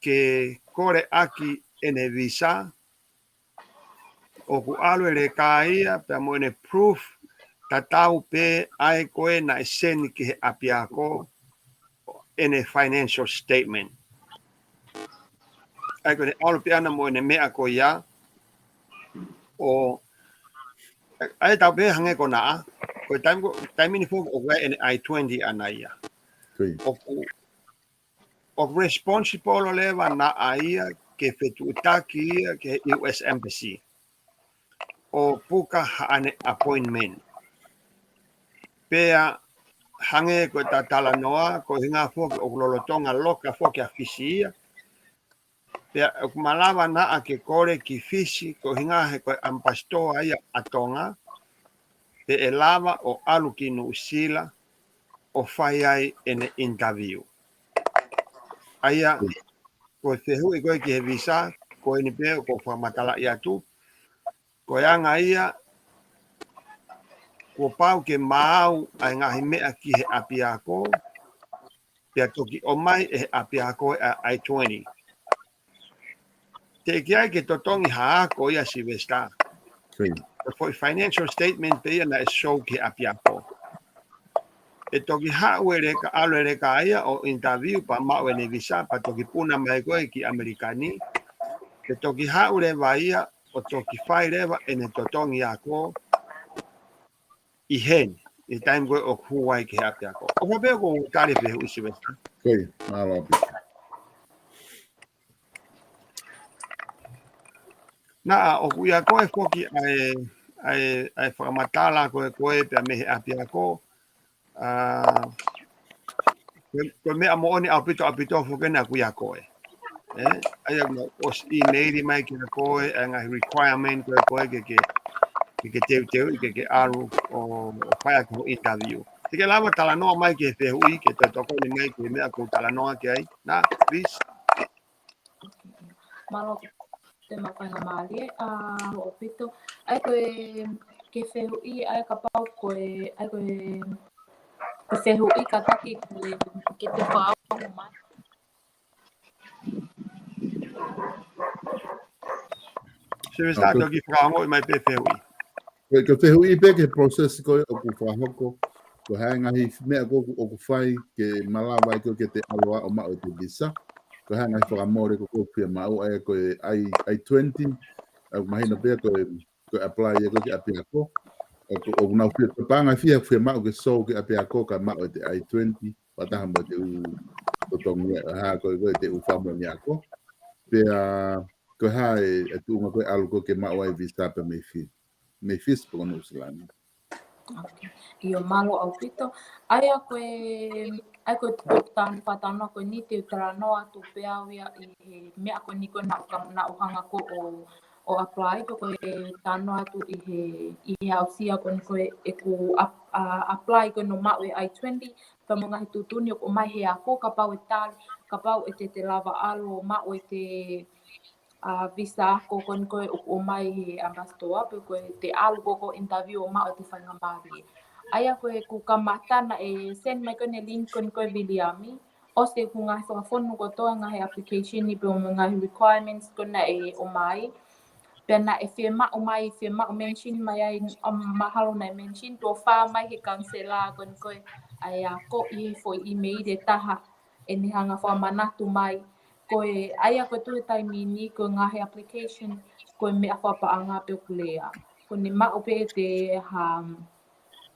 ke kole ʻaki ʻene visa, ʻoku ʻalu e leka ia pea mo ʻene proof tatau pē ʻa ē ko ē naʻe send ki he ʻapiako, ʻene financial statement. ʻA ē ko ʻene ʻalu pē ʻana mo ʻene meʻa ko ia, ʻo, ʻa ē tau pehē hangē ko naʻa, ko e taimi ko, taimi ni foki ʻoku ʻi ai ʻene I twenty ʻana ia. Ko ia. ʻOku, ʻoku responsible leva naʻa ia ke fetuʻutaki ia ki he U S Embassy ʻo puka haʻane appointment. Pea hangē ko ʻeta talanoa, ko e ʻuhinga foki ʻoku lolotonga loka foki ʻa Fisi ia. Pea ʻoku malava naʻa ke kole ki Fisi, ko e ʻuhinga he ko e ʻamipasitoa ia ʻa Tonga, pea ʻe lava ʻo ʻalu ki Nuʻusila ʻo fai ai ʻene interview. ʻA ia, ko e fehuʻi ko ē ki he visa, ko eni pē ʻoku ou fakamatalaʻi atu, ko e anga ia, kuo pau ke maau ʻa e ngaahi meʻa ki he ʻapiako, pea toki ʻomai ʻe he ʻapiako ʻa e I twenty. Teʻeki ai ke totongi ha ako ia Sylvester. Ko ia. Ko e foʻi financial statement pē ia naʻe show ki he ʻapiako. ʻE toki haʻu e leka, ʻalu e leka ia ʻo interview pea maʻu ʻene visa, pea toki puna mai ko ē ki ʻAmelika ni. ʻE toki haʻu leva ia ʻo toki fai leva ʻene totongi ako ʻi heni, ʻi he taimi ko ē ʻoku hū ai ki he ʻapiako. ʻOfa pē ʻoku ou tali e fehuʻi Sylvester. Ko ia, mālō ʻaupito. Naʻa, ʻoku ʻi ai ko ē foki ʻa e, ʻa e, ʻa e fakamatala ko ē ko ē pea mei he ʻapiako. ʻA, ko e, ko e meʻa moʻoni ʻaupito, ʻaupito foki naʻa ku ʻi ai ko ē. ʻE, ʻa ia naʻa ku ʻosi email mai kia koe, ʻa e ngaahi requirement ko ē ko ē ke, ke, ke, ke teuteuʻi ke, ke ʻalu ʻo, ʻo fai ʻaki hoʻo interview. Te ke lava talanoa mai ki he fehuʻi, ke toe tokoni mai ki he meʻa ʻoku ou talanoa ki ai. Naʻa, please. Mālō e faingamālie, ʻa, ʻaupito. ʻA ia ko e, ke fehuʻi, ʻa ia kapau ko e, ʻa ia ko e, ke fehuʻi kātaki ke, ke te fakaongo mai. Sylvester, ʻa, ko e toki fakaongoʻi mai pē fehuʻi. Ko e, ko e fehuʻi pē ki he process ko ē ʻoku fakahoko. Ko e hā e ngaahi meʻa ko ē ʻoku, ʻoku fai ke malava ai koe ke te ʻalu ʻo maʻu ʻete visa. Ko e hā e ngaahi fakamole ko ē ʻoku fiemaʻu, ʻa ia ko e I, I twenty, ʻoku mahino pē ko e, ko e apply ia ko ē ki he ʻapiako. ʻOku, ʻoku nau fie, ko e paʻanga fiha fiemaʻu ke show ki he ʻapiako kae maʻu ʻete I twenty, fakataha mo ʻete ʻū totongi, ʻa e hā ko ē, ko ē ʻete ʻū fakamoʻoni ako. Pea, ko e hā e, e tuʻunga ko ē ʻalu ko ē ke maʻu ai visa pea mei Fi-, mei Fisi pe ko Nuʻusila ni. Okay. ʻIo, mālō ʻaupito. ʻA ia ko e, ʻa ia ko e tuku tān-, fakatalanoa ko eni te u talanoa atu pē au ia ʻi he meʻa ko eni ko ē naʻa ku, naʻa ku hanga ko ē ʻo, ʻo apply, pea ko e talanoa atu ʻi he, ʻi he aʻusia ko eni ko ē ʻeku ap-, ʻa, apply ko ē ʻo maʻu e I twenty, pea mo e ngaahi tuʻutuʻuni ʻoku ʻomai he ako, kapau ʻe tali, kapau ʻe te, te lava ʻalu ʻo maʻu ʻete, ʻa, visa ako ko eni ko ē ʻoku ʻomai he ʻamipasitoa, pe ko ʻete ʻalu ko ē ʻo interview ʻo maʻu ʻete faingamālie. ʻA ia ko ʻeku kamata naʻe send mai ko ē ʻene link ko eni ko ē Viliami, ʻosi ʻeku ngaahi fakafonu kotoa e ngaahi application ni pea mo e ngaahi requirements ko ē naʻe ʻomai. Pea naʻe fiemaʻu mai, fiemaʻu mention mai ai, um, mahalo naʻe mention, tuʻo fā mai he counselor ko eni ko ē, ʻa ia ko ē ʻi he foʻi email ʻe taha. ʻene hanga fakamanatu mai, ko e ʻai ko ē he taimi ni, ko e ngaahi application, ko e meʻa fakapaʻanga pē ʻoku lea. Ko ʻene maʻu pē ʻe te ha,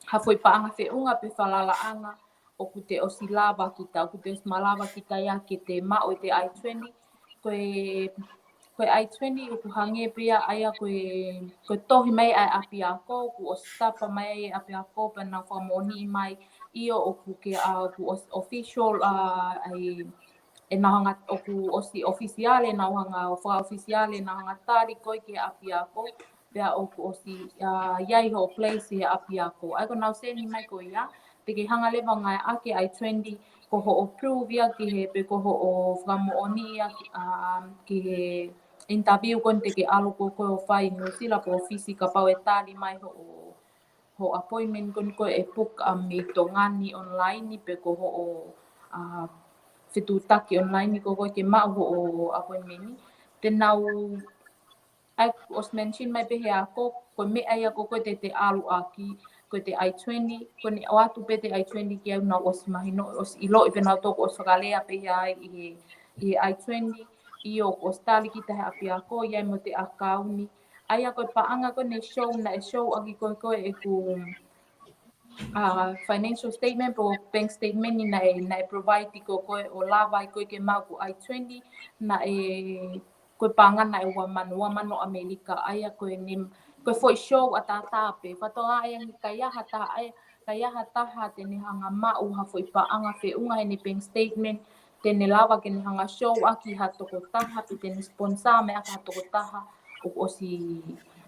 ha foʻi paʻanga feʻunga pe falalaʻanga, ʻoku te ʻosi lava kita, ʻoku te ʻosi malava kita ia ke te maʻu ʻete I twenty, ko e, ko e I twenty ʻoku hangē pē ia ʻa ia ko e, ko e tohi mai ʻa e ʻapiako, ʻoku ʻosi tapa mai ʻa e ʻapiako, pea nau fakamoʻoniʻi mai, ʻio ʻoku ke, ʻa, ʻoku ʻos-, official, ʻa, ʻa e, ʻenau hanga, ʻoku ʻosi ofisiale, ʻenau hanga, ʻo fakaofisiale, ʻenau hanga tali koe ki he ʻapiako, pea ʻoku ʻosi, ʻa, ʻi ai hoʻo place he ʻapiako. ʻA ia ko ʻenau send mai ko ia, te ke hanga leva ʻo ngāueʻaki ʻa e I twenty, ko hoʻo prove ia ki he, pe ko hoʻo fakamoʻoni ia ki, ʻa, ki he interview ko eni te ke ʻalu ko ē ʻo fai ʻi New Zealand pe ʻōfisi kapau ʻe tali mai hoʻo, hoʻo appointment ko eni ko ē ʻe book, ʻa, mei Tonga ni online ni pe ko hoʻo, ʻa, fetuʻutaki online ni ko ē ke maʻu hoʻo appointment ni. Te nau ʻA ia ʻoku ʻosi mention mai pē he ako, ko e meʻa ia ko ē te te ʻalu ʻaki, ko ʻete I twenty, ko ʻene ʻoatu pē ʻete I twenty ki au naʻa ku ʻosi mahino, ʻosi ʻiloʻi pē naʻa ku toki ʻosi fakalea pē ia ʻi he, ʻi he I twenty, ʻio ʻoku ʻosi tali kita he ʻapiako, ʻi ai mo ʻete account ni. ʻA ia ko e paʻanga ko ē naʻe show, naʻe show ʻaki ko ē ko ē ʻeku, ʻa, financial statement pe ko e bank statement ni naʻe, naʻe provide ʻi ko ē ko ē ʻo lava ai ko ē ke maʻu ʻeku I twenty, naʻe ko e paʻanga naʻe ua mano, ua mano ʻAmelika, ʻa ia ko ʻene, ko e foʻi show ʻataʻatā pē. Fakatokangaʻi ange ʻikai ha taha, ʻa ia, ʻikai ha taha te ne hanga maʻu ha foʻi paʻanga feʻunga heʻene bank statement, te ne lava ke ne hanga show ʻaki ha tokotaha, pe te ne sponsor mai ʻaki ha tokotaha, ʻoku ʻosi,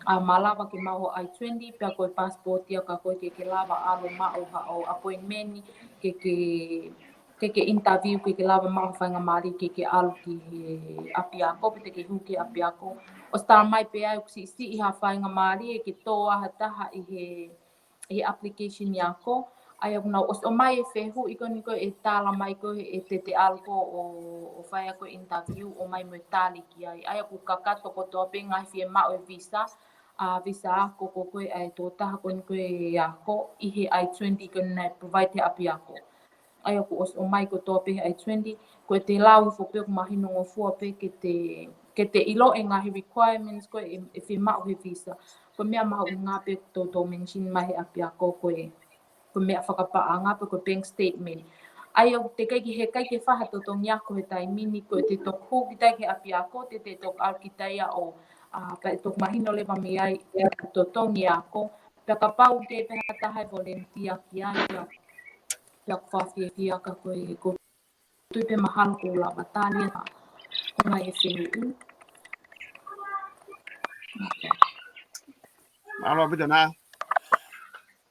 ʻa, malava ke maʻu hoʻo I twenty, pea ko e passport ia ka ko ē ke ke lava ʻalu maʻu haʻo appointment, ke ke ke ke interview, ke ke lava maʻu ha faingamālie ke ke ʻalu ki he ʻapiako, pe te ke hū ki he ʻapiako. ʻOsi tala mai pē ʻa e ʻoku siʻisiʻi ha faingamālie ke tō ai ha taha ʻi he, ʻi he application ʻi he ako. ʻA ia ʻoku nau ʻosi ʻomai e fehuʻi ko eni ko ē ʻe tala mai ko ē ʻe te te ʻalu ko ē ʻo, ʻo fai ʻa e ko ē interview ʻomai mo e tali ki ai. ʻA ia ʻoku kakato kotoa pē ngaahi fiemaʻu e visa, ʻa, visa ako ko ē ko ē ʻa e tokotaha ko eni ko ē ʻi he ako, ʻi he I twenty ko eni naʻe provide he ʻapiako. ʻA ia ʻoku ʻosi ʻomai kotoa pē he I twenty, ko ʻete lau hifo pē ʻoku mahinongofua pē ke te, ke te ʻilo e ngaahi requirements ko ē ʻe, ʻe fiemaʻu he visa. Ko e meʻa mahuʻinga pē ʻoku toutou mention mai he ʻapiako ko ē, ko e meʻa fakapaʻanga pē ko e bank statement. ʻA ia ʻoku teʻeki ke, heʻikai ke fai ha totongi ako he taimi ni, ko ʻete toki hū kita ki he ʻapiako, te te toki ʻalu kita ia ʻo, ʻa, pea toki mahino leva mei ai e totongi ako. Pea kapau ʻoku ʻi ai pē ha taha ʻe volunteer ki ai, pea, pea ʻoku fakafiefia ka ko e, ko tui pē mahalo ʻoku lava tali ʻa e ngaahi fehuʻi. Mālō ʻaupito nā.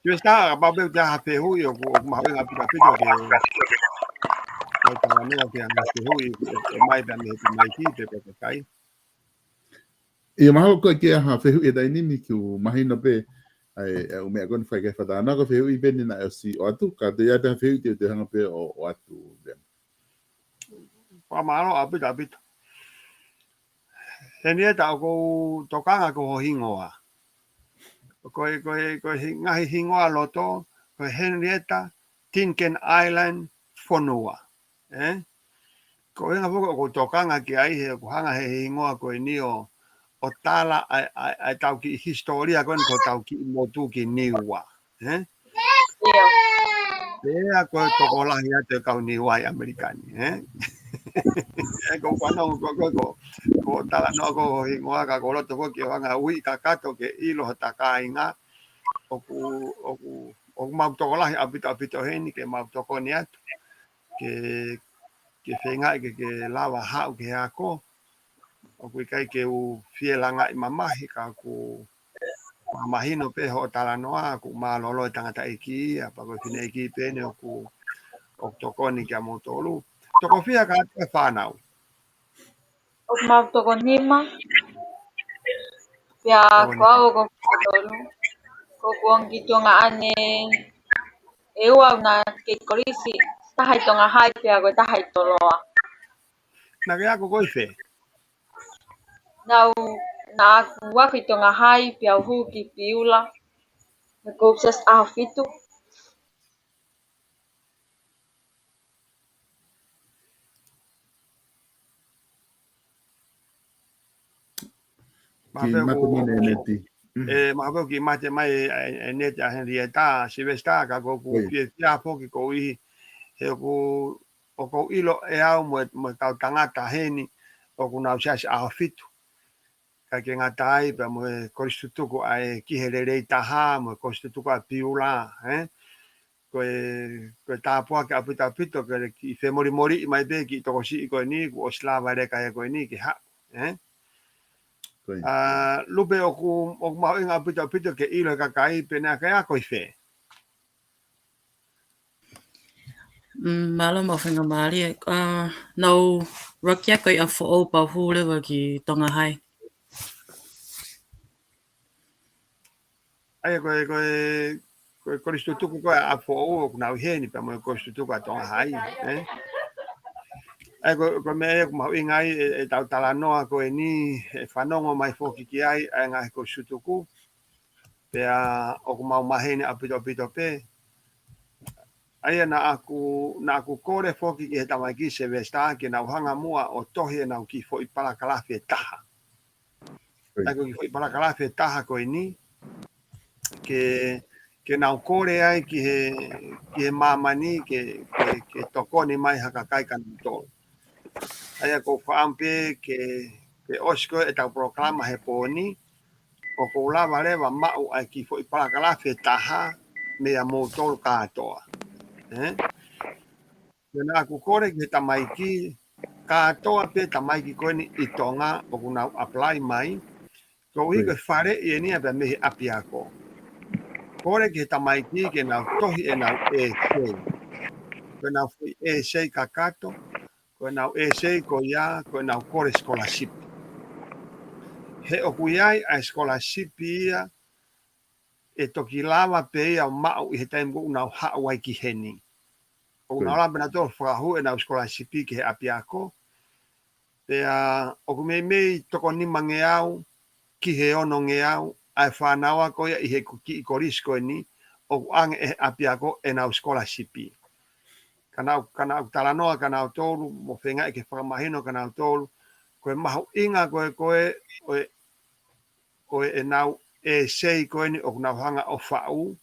Tuʻi Sā, kapau pē ʻoku ʻi ai ha fehuʻi ʻoku, ʻoku mahuʻinga ʻaupito ʻaupito ke, ke talanoa ki he ngaahi fehuʻi ʻoku ʻomai pē mei he tamaiki pe pe kakai. ʻIo, mahalo ko e ʻi ai ha fehuʻi he taimi ni, ʻoku mahino pē ʻa e, ʻa e ʻū meʻa ko eni fai ki ai e fakatalanoa, ko e fehuʻi pē eni naʻe ʻosi ʻoatu, ka ʻoku ʻi ai ha fehuʻi te u hanga pē ʻo, ʻoatu, Liam. Fakamālō ʻaupito ʻaupito. Henrietta, ʻoku ou tokanga ki ho hingoa. Ko e, ko e, ko e hi-, ngaahi hingoa loto, ko e Henrietta Tinken Island Fonua. ʻE? Ko e ʻuhinga foki ʻoku ou tokanga ki ai he ʻoku hanga he hingoa ko eni ʻo, ʻo tala ʻa e, ʻa e, ʻa e tau kiʻi hisitōlia ko eni ko ʻetau kiʻi motu ki Niua. ʻE? ʻIo. Pea ko e tokolahi atu e kau Niua ʻi ʻAmelika ni, ʻe? ʻE, ko e fanongo ko, ko, ko, ko e talanoa ko ho hingoa ka ʻoku ou loto foki ʻo hanga ʻo ui kakato ke ʻilo hota kāinga ʻoku, ʻoku, ʻoku mau tokolahi ʻaupito ʻaupito heni ke mau tokoni atu ke, ke feingaʻi ke, ke lava haʻu ki he ako. ʻOku ʻikai ke u fie langaʻi mamahi ka ʻoku mahino pē hoʻo talanoa, ʻoku mālōlō e tangataʻeiki ia, pea ko e fineʻeiki pē eni ʻoku, ʻoku tokoni kia moutolu. Toko fiha ka ʻoku ʻi ai e fānau? ʻOku mau toko nima. Pea ko au ʻoku ou toko tolu. Ko ʻeku ongo kiʻi tuongaʻane ʻe ua ʻoku nau kei kolisi, taha ʻi Tonga High pea ko e taha ʻi Toloa. Naʻa ke ako ko ē ʻi fē? Naʻa ku, naʻa ku ako ʻi Tonga High pea u hū ki Piula. Naʻa ku ʻaho fitu. Kiʻi mate mai ʻEneti. ʻE, mahalo pē ʻoku kiʻi mate mai ʻe, ʻe, ʻEneti ʻa Henrietta, Sylvester, ka ko ʻeku fiefia foki ko ʻeku, he ʻoku, ʻoku ou ʻilo ʻe au mo e, mo e kau tangata heni, ʻoku nau siasi ʻAhofitu. Kae ʻikai ke ngata ai pea mo e kolisi tutuku ʻa e Ki he Lelei Taha, mo e kolisi tutuku ʻa Piula, ē? Ko e, ko e tāpuaki ʻaupito ʻaupito ke le kiʻi femolimoliʻi mai pē kiʻi tokosiʻi ko eni, kuo ʻosi lava leka ia ko eni ke haʻu, ē? ʻA, Lupe ʻoku, ʻoku mahuʻinga ʻaupito ʻaupito ke ʻilo he kakai pe naʻa ke ako ʻi fē. Mm, mālō mo faingamālie. ʻA, nau rakia ko ia foʻou pau hule wa ki Tonga Hai. ʻA ia ko e, ko e, ko e kolisi tutuku ko ē ʻa foʻou ʻoku nau ʻi heni pea mo e kolisi tutuku ʻa Tonga Hai, ē? ʻA ia ko, ko e meʻa ʻoku mahuʻinga ai ʻe, ʻetau talanoa ko eni, ʻe fanongo mai foki ki ai, ʻa e ngaahi kolisi tutuku. Pea ʻoku mau maheni ʻaupito ʻaupito pē. ʻA ia naʻa ku, naʻa ku kole foki ki he tamaiki Sylvester ke nau hanga muʻa ʻo tohi ʻenau kiʻi foʻi palakalafi ʻe taha. ʻA ia ko e kiʻi foʻi palakalafi ʻe taha ko eni, ke, ke nau kole ai ki he, ki he māmani, ke, ke, ke tokoni mai ha kakai kinautolu. ʻA ia ʻoku ou fakaʻamu pē ke, ke ʻosi ko ē ʻetau polokalama he pō ni, ʻoku ou lava leva maʻu ʻa e kiʻi foʻi palakalafi ʻe taha, meia moutolu kātoa. Ē? Pea naʻa ku kole ki he tamaiki, kātoa pē tamaiki ko eni ʻi Tonga ʻoku nau apply mai, koeʻuhi ko e faleʻi eni ia pea mei he ʻapiako. Kole ki he tamaiki ke nau tohi ʻenau essay. Ko ʻenau foʻi essay kakato, ko ʻenau essay ko ia, ko ʻenau kole scholarship. He ʻoku ʻi ai ʻa e scholarship ia, ʻe toki lava pē ia ʻo maʻu ʻi he taimi ʻoku nau haʻu ai ki heni. ʻOku nau lava pē nautolu fakahū ʻenau scholarship ki he ʻapiako. Pea ʻoku meimei toko nimangeau ki he onongeau ʻa e fānau ko ia ʻi he kiʻi kolisi ko eni, ʻoku ʻoange ʻe he ʻapiako ʻenau scholarship. Ka naʻa, ka naʻa ku talanoa kia nautolu, mo feingaʻi ke fakamahino kia nautolu, ko e mahuʻinga ko ē, ko ē, ʻo e ko ʻenau essay ko eni ʻoku nau hanga ʻo faʻu,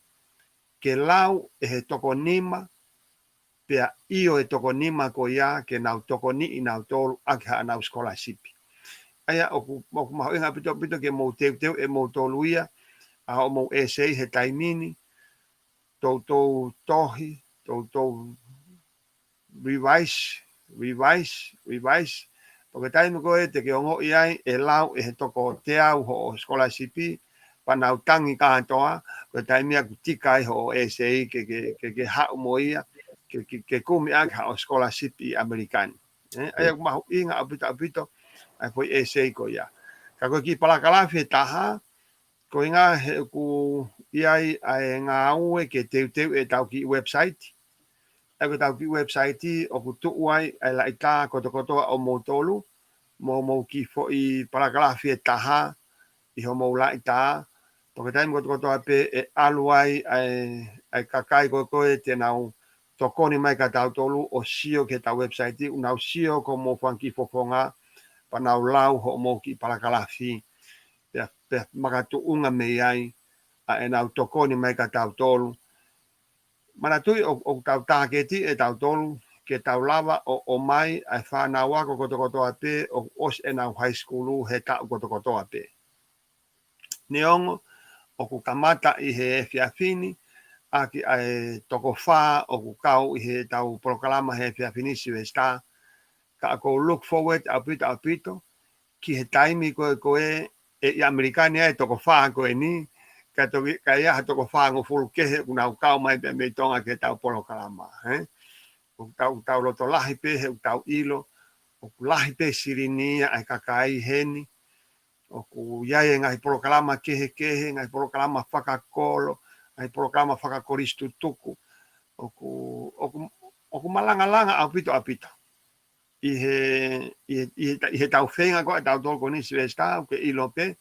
ke lau ʻe he toko nima, pea ʻio e toko nima ko ia ke nau tokoniʻi nautolu ʻaki haʻanau scholarship. ʻA ia ʻoku, ʻoku mahuʻinga ʻaupito ʻaupito ke mou teuteu ʻe moutolu ia, ʻa hoʻomou essay he taimi ni, toutou tohi, toutou revise, revise, revise. Pea ko e taimi ko ē te ke ongoʻi ai ʻe lau ʻe he toko teau hoʻo scholarship, pea nau tangi kātoa, ko e taimi ia ʻoku tika ai hoʻo essay ke, ke, ke, ke haʻu mo ia, ke, ke, ke kumi ʻaki haʻo scholarship ʻi ʻAmelika ni. Ē, ʻa ia ʻoku mahuʻinga ʻaupito ʻaupito ʻa e foʻi essay ko ia. Ka ko e kiʻi palakalafi ʻe taha, koeʻuhinga he ʻoku ʻi ai ʻa e ngāue ke teuteu ʻetau kiʻi website. ʻA ia ko ʻetau kiʻi website ʻoku tuʻu ai ʻa e laʻitā kotokotoa ʻo moutolu, mo, mo e kiʻi foʻi palakalafi ʻe taha ʻi hoʻomou laʻitā. Pea ko e taimi kotokotoa pē ʻe ʻalu ai ʻa e, ʻa e kakai ko ē ko ē te nau tokoni mai kia tautolu ʻo sio ki heʻetau website, ʻoku nau sio ki hoʻomou fanga kiʻi fofonga, pea nau lau hoʻomou kiʻi palakalafi. Pea, pea makatuʻunga mei ai ʻa ʻenau tokoni mai kia tautolu. Manatuʻi ʻo, ʻoku tau tāketi ʻe tautolu ke tau lava ʻo, ʻomai ʻa e fānau ako kotokotoa pē ʻoku ʻosi ʻenau high school he taʻu kotokotoa pē. Neongo ʻoku kamata ʻi he efiafi ni, ʻaki ʻa e toko fā ʻoku kau ʻi heʻetau polokalama he efiafi ni, Sylvester, ka ʻoku ou look forward ʻaupito ʻaupito ki he taimi ko ē ko ē ʻe ʻi ʻAmelika ni ʻa e toko fā ko eni, ka toki, ka ʻi ai ha toko fāngofulu kehe ʻoku nau kau mai pē mei Tonga ki heʻetau polokalama, ē? ʻOku tau, tau loto lahi pē he ʻoku tau ʻilo ʻoku lahi pē silini ia ʻa e kakai heni, ʻoku ʻi ai e ngaahi polokalama kehekehe, ngaahi polokalama fakakolo, ngaahi polokalama fakakolisi tutuku, ʻoku, ʻoku, ʻoku malangalanga ʻaupito ʻaupito ʻi he, ʻi he, ʻi he, ʻi heʻetau feinga ko ē ʻa tautolu ko eni, Sylvester, ʻoku ke ʻilo pē,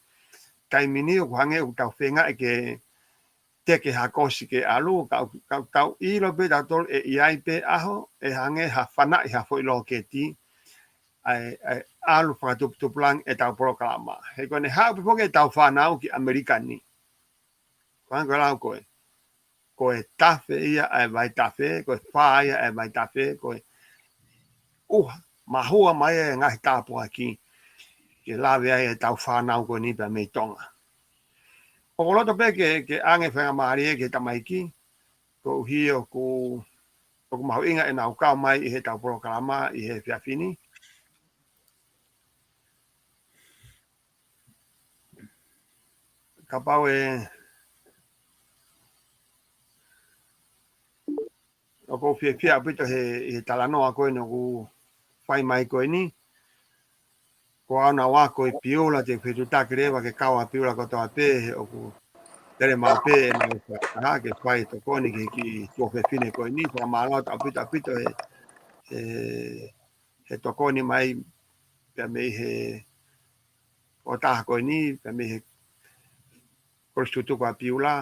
taimi ni ʻoku hangē ʻoku tau feinga ʻe ke teke ha kosi ke ʻalu, ka, ka tau ʻilo pē tautolu ʻe ʻi ai pē ʻaho ʻe hangē ha fanaʻi ha foʻi loketi, ʻa e, ʻa e ʻalu fakatuputupulangi ʻetau polokalama. He ko ʻene haʻu pē foki ʻetau fānau ki ʻAmelika ni. Ko e hā ko e lau ko ē? Ko e tafe ia ʻa e vaitafe, ko e fā ia ʻa e vaitafe, ko e ʻuha, mahua mai e ngaahi tāpuaki ke lave ai ʻetau fānau ko eni pea mei Tonga. ʻOku ou loto pē ke, ke ʻoange faingamālie ki he tamaiki, koeʻuhi ʻoku, ʻoku mahuʻinga ʻenau kau mai ʻi heʻetau polokalama ʻi he efiafi ni. Kapau ʻe, ʻoku ou fiefia ʻaupito he, he talanoa ko eni ʻoku fai mai ko eni. Ko au naʻa ku ako ʻi Piula, te u fetuʻutaki leva ke kau ʻa Piula kotoa pē, he ʻoku lele maʻu pē ʻenau fakataha ke fai tokoni ki he kiʻi tuofefine ko eni, fakamālō atu ʻaupito ʻaupito he, he, he tokoni mai pea mei he ʻo taha ko eni, pea mei he Kolisi Tutuku ʻa Piula,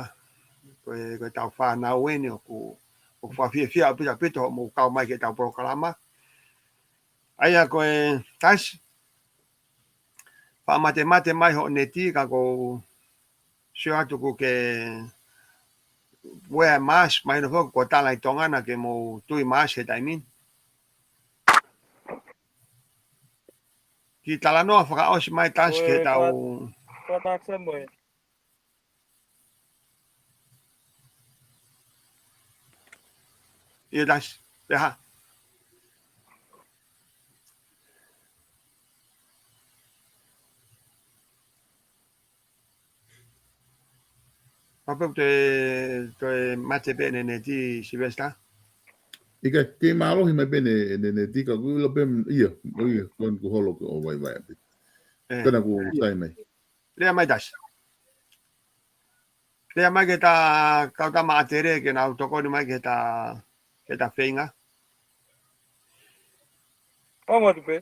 ko e, ko ʻetau fānau eni ʻoku, ʻoku fakafiefia ʻaupito ʻaupito hoʻomou kau mai ki heʻetau polokalama. ʻA ia ko e Tasi, faʻa matemate mai hoʻo neti ka ʻoku ou sio atu ʻoku ke wear mask, mahino foki kuo tala ʻi Tonga naʻa ke mou tui mask he taimi ni. Kiʻi talanoa fakaʻosi mai Tasi ki heʻetau. Ko e, ko e Tasi mo e. ʻIo Tasi, pehē. Pea pē toe, toe mate pē ʻene neti Sylvester. ʻIkai, kei mālohi mai pē ʻene, ʻene neti ka ʻoku ʻilo pē, ʻio, ʻio, ko eni kuo holo ko e vaivai ʻaupito. ʻE. Pena kuo sai mai. Lea mai Tasi. Lea mai ki heʻeta kau tama ʻātele ke nau tokoni mai ki heʻeta, ki heʻeta feinga. Ongo atu pē.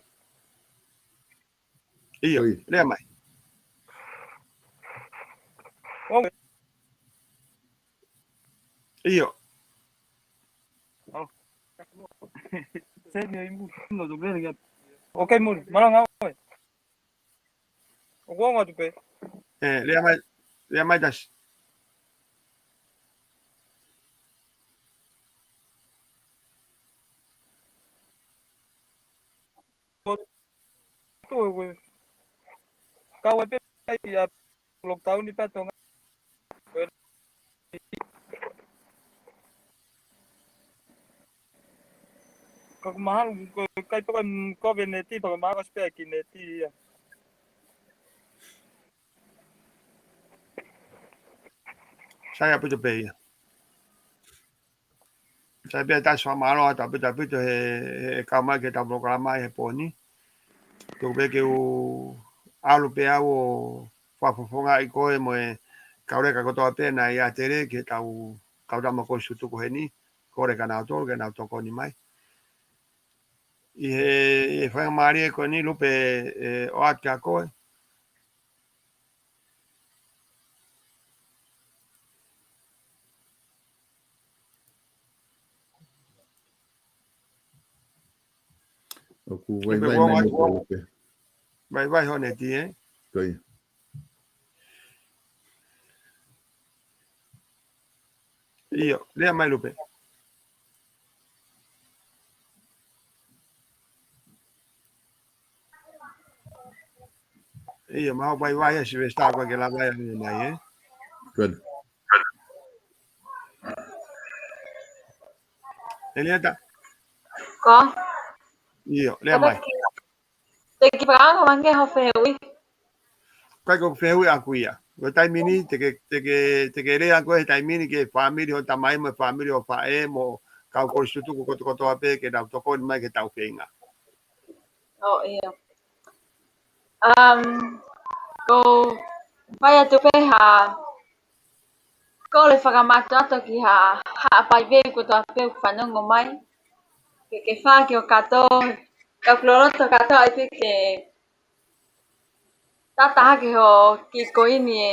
ʻIo, ʻoi. Lea mai. Ongo. ʻIo. Oh. Seni ai mu. No, tu vele ya. Ok, mu. Malanga ʻoe. ʻOku ongo atu pē. ʻE, lea mai, lea mai Tasi. Tuʻu ʻoku kau ai pē ʻa e lockdown ʻi pē Tonga. Ka ʻoku mahalo, ko e ʻikai pē ko e, mm, ko e neti, pea ko e mahalo ʻosi pē ʻa e kiʻi neti ia. Sai ʻaupito pē ia. Sai pē Tasi, fakamālō atu ʻaupito ʻaupito he, he kau mai ki heʻetau polokalama he pō ni. Tuku pē ke u ʻalu pē au ʻo fakafofongaʻi koe mo e kau leka kotoa pē naʻe ʻi ʻātele ki heʻetau kau tama Kolisi Tutuku heni, kole kia nautolu ke nau tokoni mai. ʻI he, ʻi he faingamālie ko eni Lupe, ʻe, ʻoatu kia koe. ʻOku vaivai mai Lupe. Vaivai hoʻo neti, ē? Ko ia. ʻIo, lea mai Lupe. ʻIo, mahalo vaivai ʻa Sylvester ʻoku ʻikai ke lava ia mai, ē? Good. Elieta? Ko? ʻIo, lea mai. Te ke fakaʻaonga mai ange hoʻo fehuʻi. ʻIkai ko e fehuʻi ʻaʻaku ia. Ko e taimi ni, te ke, te ke, te ke lea koe he taimi ni ki he fāmili hoʻo tamai mo e fāmili hoʻo faʻē mo e kau Kolisi Tutuku kotokotoa pē ke nau tokoni mai ki heʻetau feinga. ʻŌ, ʻio. Um, ʻoku ou fai atu pē ha kole fakamātoato ki ha, ha faifekau kotoa pē ʻoku fanongo mai. Ke, ke fai ki ho kātoa, ka ʻoku loloto kātoa ai pē ke tata hake hoʻo kiʻi koini ʻe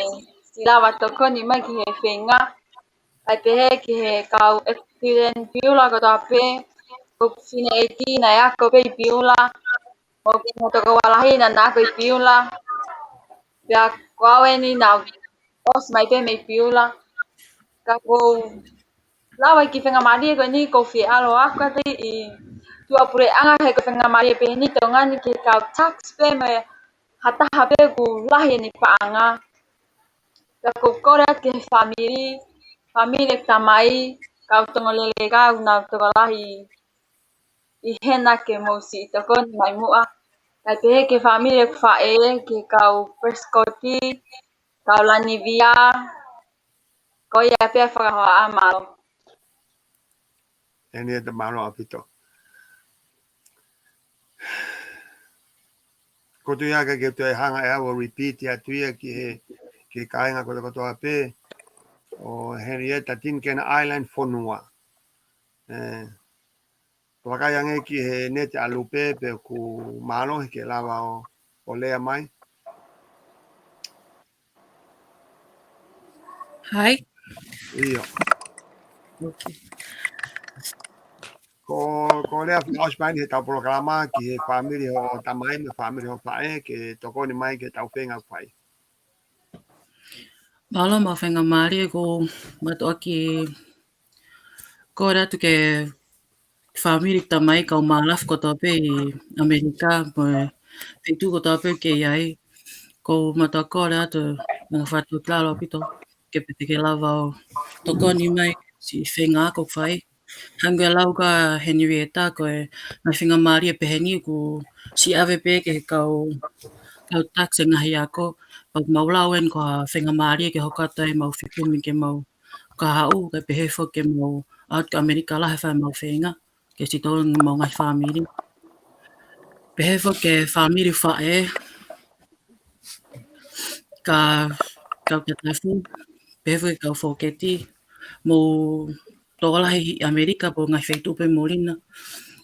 siʻi lava tokoni mai ki he feinga. ʻAi pehē ki he kau ʻEkituleni Piula kotoa pē, ko e fefine ʻeiki naʻe ako pē ʻi Piula. Mo e kiʻi tokoua lahi naʻa na ako ʻi Piula. Pea ko au eni naʻa ku ʻosi mai pē mei Piula. Ka ʻoku ou lava ki he faingamālie ko eni ʻoku ou fie ʻalu ʻo ako atu ʻi tuʻapuleʻanga he ko e faingamālie pē eni ʻi Tonga ni ki he kau tax pē mo ha taha pē ʻoku lahi ʻene paʻanga. Ka ʻoku ou kole atu ki he fāmili, fāmili ʻeku tamai, kau Tongolelei ka ʻoku nau tokolahi ʻi hena ke mou siʻi tokoni mai muʻa. Kae pehē ki he fāmili ʻeku faʻē, ki he kau Prescott, kau Lanivia, ko ia pē ʻa e fakahohaʻa, mālō. Henrietta, mālō ʻaupito. Ko tu ia ke, ke toe hanga ʻe au ʻo repeat atu ia ki he, ki he kāinga kotoa kotoa pē, ʻo Henrietta Tinkena Island fonua. ʻE, palakai ange ki he neti ʻa Lupe pe ʻoku mālohi ke lava ʻo, ʻo lea mai. Hai. ʻIo. Okay. Ko, ko e lea fakaʻosi mai eni he ʻetau polokalama ki he fāmili hoʻo tamai mo e fāmili hoʻo faʻē ke tokoni mai ki heʻetau feinga ʻoku fai. Mālō mo e faingamālie. ʻOku ou mātuʻaki kole atu ki he fāmili ʻeku tamai, kau Maalafu kotoa pē ʻi ʻAmelika mo e feituʻu kotoa pē ʻoku kei ʻi ai. ʻOku ou mātuʻaki kole atu, anga fatu ki lalo ʻaupito, ke pehē te ke lava ʻo tokoni mai siʻi feinga ʻoku fai. Hangē ko e lau ʻa Henrietta, ko e ngaahi faingamālie pehē ni ʻoku siʻi ʻave pē ki he kau, kau tax e ngaahi ako. Pea ʻoku mau lau eni ko ha faingamālie ke hoko atu ai ʻemau fekumi ke mau kahaʻu, kae pehē foki ke mau ʻalu ki ʻAmelika lahi ʻo fai ʻemau feinga, ke siʻi tokoni ki homau ngaahi fāmili. Pehē foki ki he fāmili faʻē, ka, kau Tatafu, pehē foki ki he kau Foketi, mou tokolahi ʻi ʻAmelika pe ngaahi feituʻu pē muli na.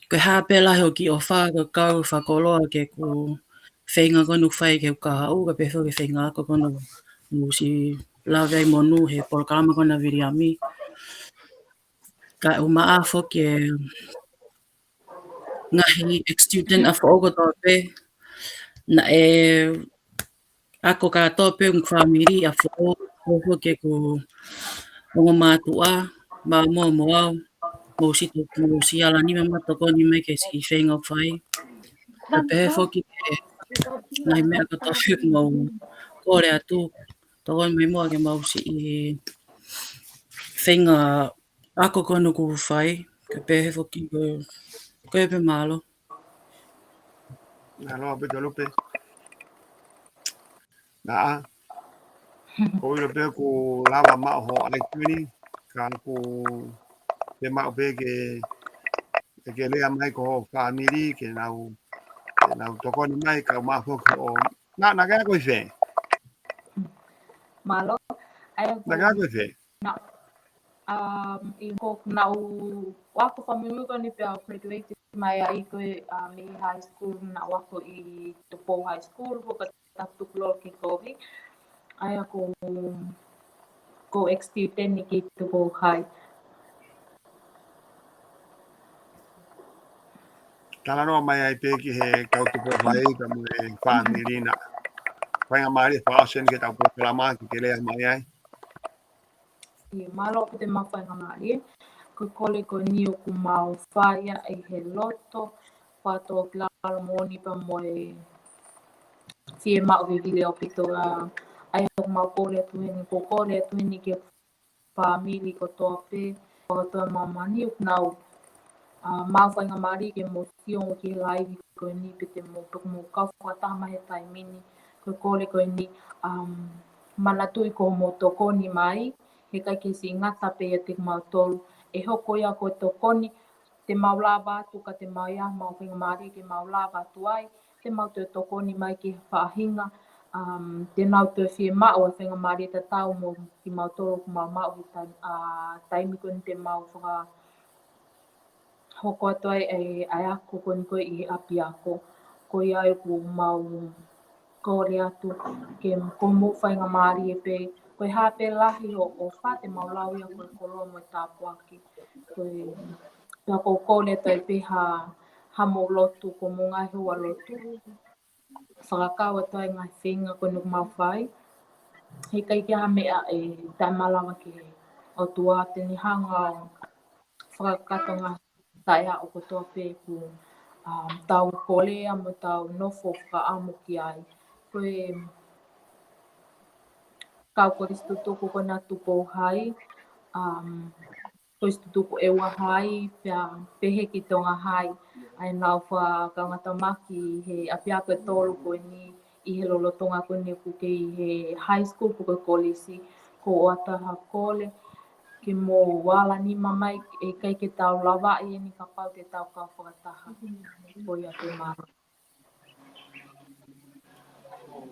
Ko e hā pē lahi hoʻo kiʻi ʻofa, ko e kau fakakoloa ki heʻeku feinga ko eni ʻoku fai ki heʻeku kahaʻu, kae pehē foki ki he feinga ako ko eni ʻoku siʻi lave ai monū he polokalama ko ena ʻa Viliami. Kae ʻumaʻā foki e ngaahi ex-student ʻa foʻou kotoa pē, naʻe ako kātoa pē ʻeku fāmili ʻa foʻou, pehē foki ki heʻeku ongo mātuʻa, māmani mo au, mou siʻi to-, mou siʻi ala nima mai ʻo tokoni mai ki he siʻi feinga ʻoku fai. Kae pehē foki ki he ngaahi meʻa kotoa pē ʻoku mau kole atu, tokoni mai muʻa ki heʻemau siʻi feinga ako ko eni ʻoku fai, kae pehē foki ko, ko ia pē, mālō. Mālō ʻaupito Lupe. Naʻa, ʻoku ou ʻilo pē ʻoku lava maʻu hoʻo ʻai ko eni, ka ʻoku ke maʻu pē ke, ke lea mai ki hoʻo fāmili, ke nau, ke nau tokoni mai, kae ʻumaʻā foki hoʻo, naʻa, naʻa ke ako ʻi fē? Mālō. ʻAi, naʻa ke ako ʻi fē? Naʻa, um, ʻi ko naʻa ku ako fakamuimui ko eni pea u graduate mai ai ko e, um, mei high school, naʻa ku ako ʻi Tupou High School, ko ka tapu tukulolo ki kovi. ʻAi, ko, ko ex-student ni ki Tupou High. Talanoa mai ai pē ki he kau Tupou High ka mo e fāmili naʻa. Faingamālie fakaʻosi eni ki heʻetau polokalama ke ke lea mai ai. ʻIo, mālō ʻaupito ʻemau faingamālie. Ko e kole ko eni ʻoku mau fai ia ʻi he loto, fakatōkilalo moʻoni pea mo e fiemaʻu vivili ʻaupito ā. ʻAi, ʻoku mau kole atu eni, ʻoku ou kole atu eni ki he fāmili kotoa pē, kotoa māmani ʻoku nau, ā, mau faingamālie ke mou sio ki he laivi ko eni pe te mou, pe mou kau fakataha mai he taimi ni, ko e kole ko eni, um, manatuʻi ko hoʻomou tokoni mai, he ʻikai ke siʻi ngata pē ʻiate kimautolu, ʻe hoko ia ko e tokoni, te mau lava atu ka te mau ʻi ai homau faingamālie ke mau lava atu ai, te mau toe tokoni mai ki he faʻahinga, um, te nau toe fiemaʻu ʻa e faingamālie tatau mo kimautolu ʻoku mau maʻu he tai-, ā, taimi ko eni te mau faka-, hoko atu ai ʻa e, ʻa e ako ko eni ko ē ʻi he ʻapiako. Ko ia ʻoku mau kole atu ke ko hoʻomou faingamālie pē, ko e hā pē lahi hoʻo ʻofa te mau lau ia ko e koloa mo e tāpuaki. Ko e, pea ʻoku ou kole atu ai pē ha ha mou lotu, ko mou ngaahi hoa lotu. Fakakau atu ai ngaahi feinga ko eni ʻoku mau fai. He ʻikai ke ha meʻa ʻe taʻemalava ki he ʻOtua, te ne hanga ʻo fakakakato ngaahi taʻeaʻu kotoa pē ʻoku, um, tau kolea mo tau nofo fakaʻamu ki ai. Ko e kau Kolisi Tutuku ko ena Tupou Hai, um, Kolisi Tutuku ʻEua Hai, pea pehē ki Tonga Hai, ʻa ʻenau fakakaungātāmaki he ʻapiako ʻe tolu ko eni ʻi he lolotonga ko eni ʻoku kei he high school pe ko e kolisi, ko ʻOata ha kole, ke mou ala nima mai, ʻe ʻikai ke tau lavaʻi eni kapau te tau kau fakataha. Ko ia pē, mālō.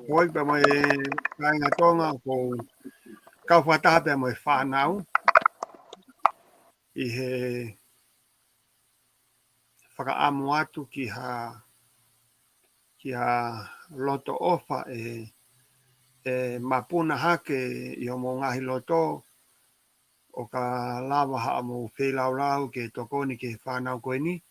Hoi, pea mo e kāinga Tonga, ʻoku ou kau fakataha pea mo e fānau ʻi he fakaʻamu atu ki ha, ki ha loto ʻofa ʻe, ʻe mapuna hake ʻi hoʻomou ngaahi loto, ʻo ka lava haʻamou feilaulau ke tokoni ki he fānau ko eni.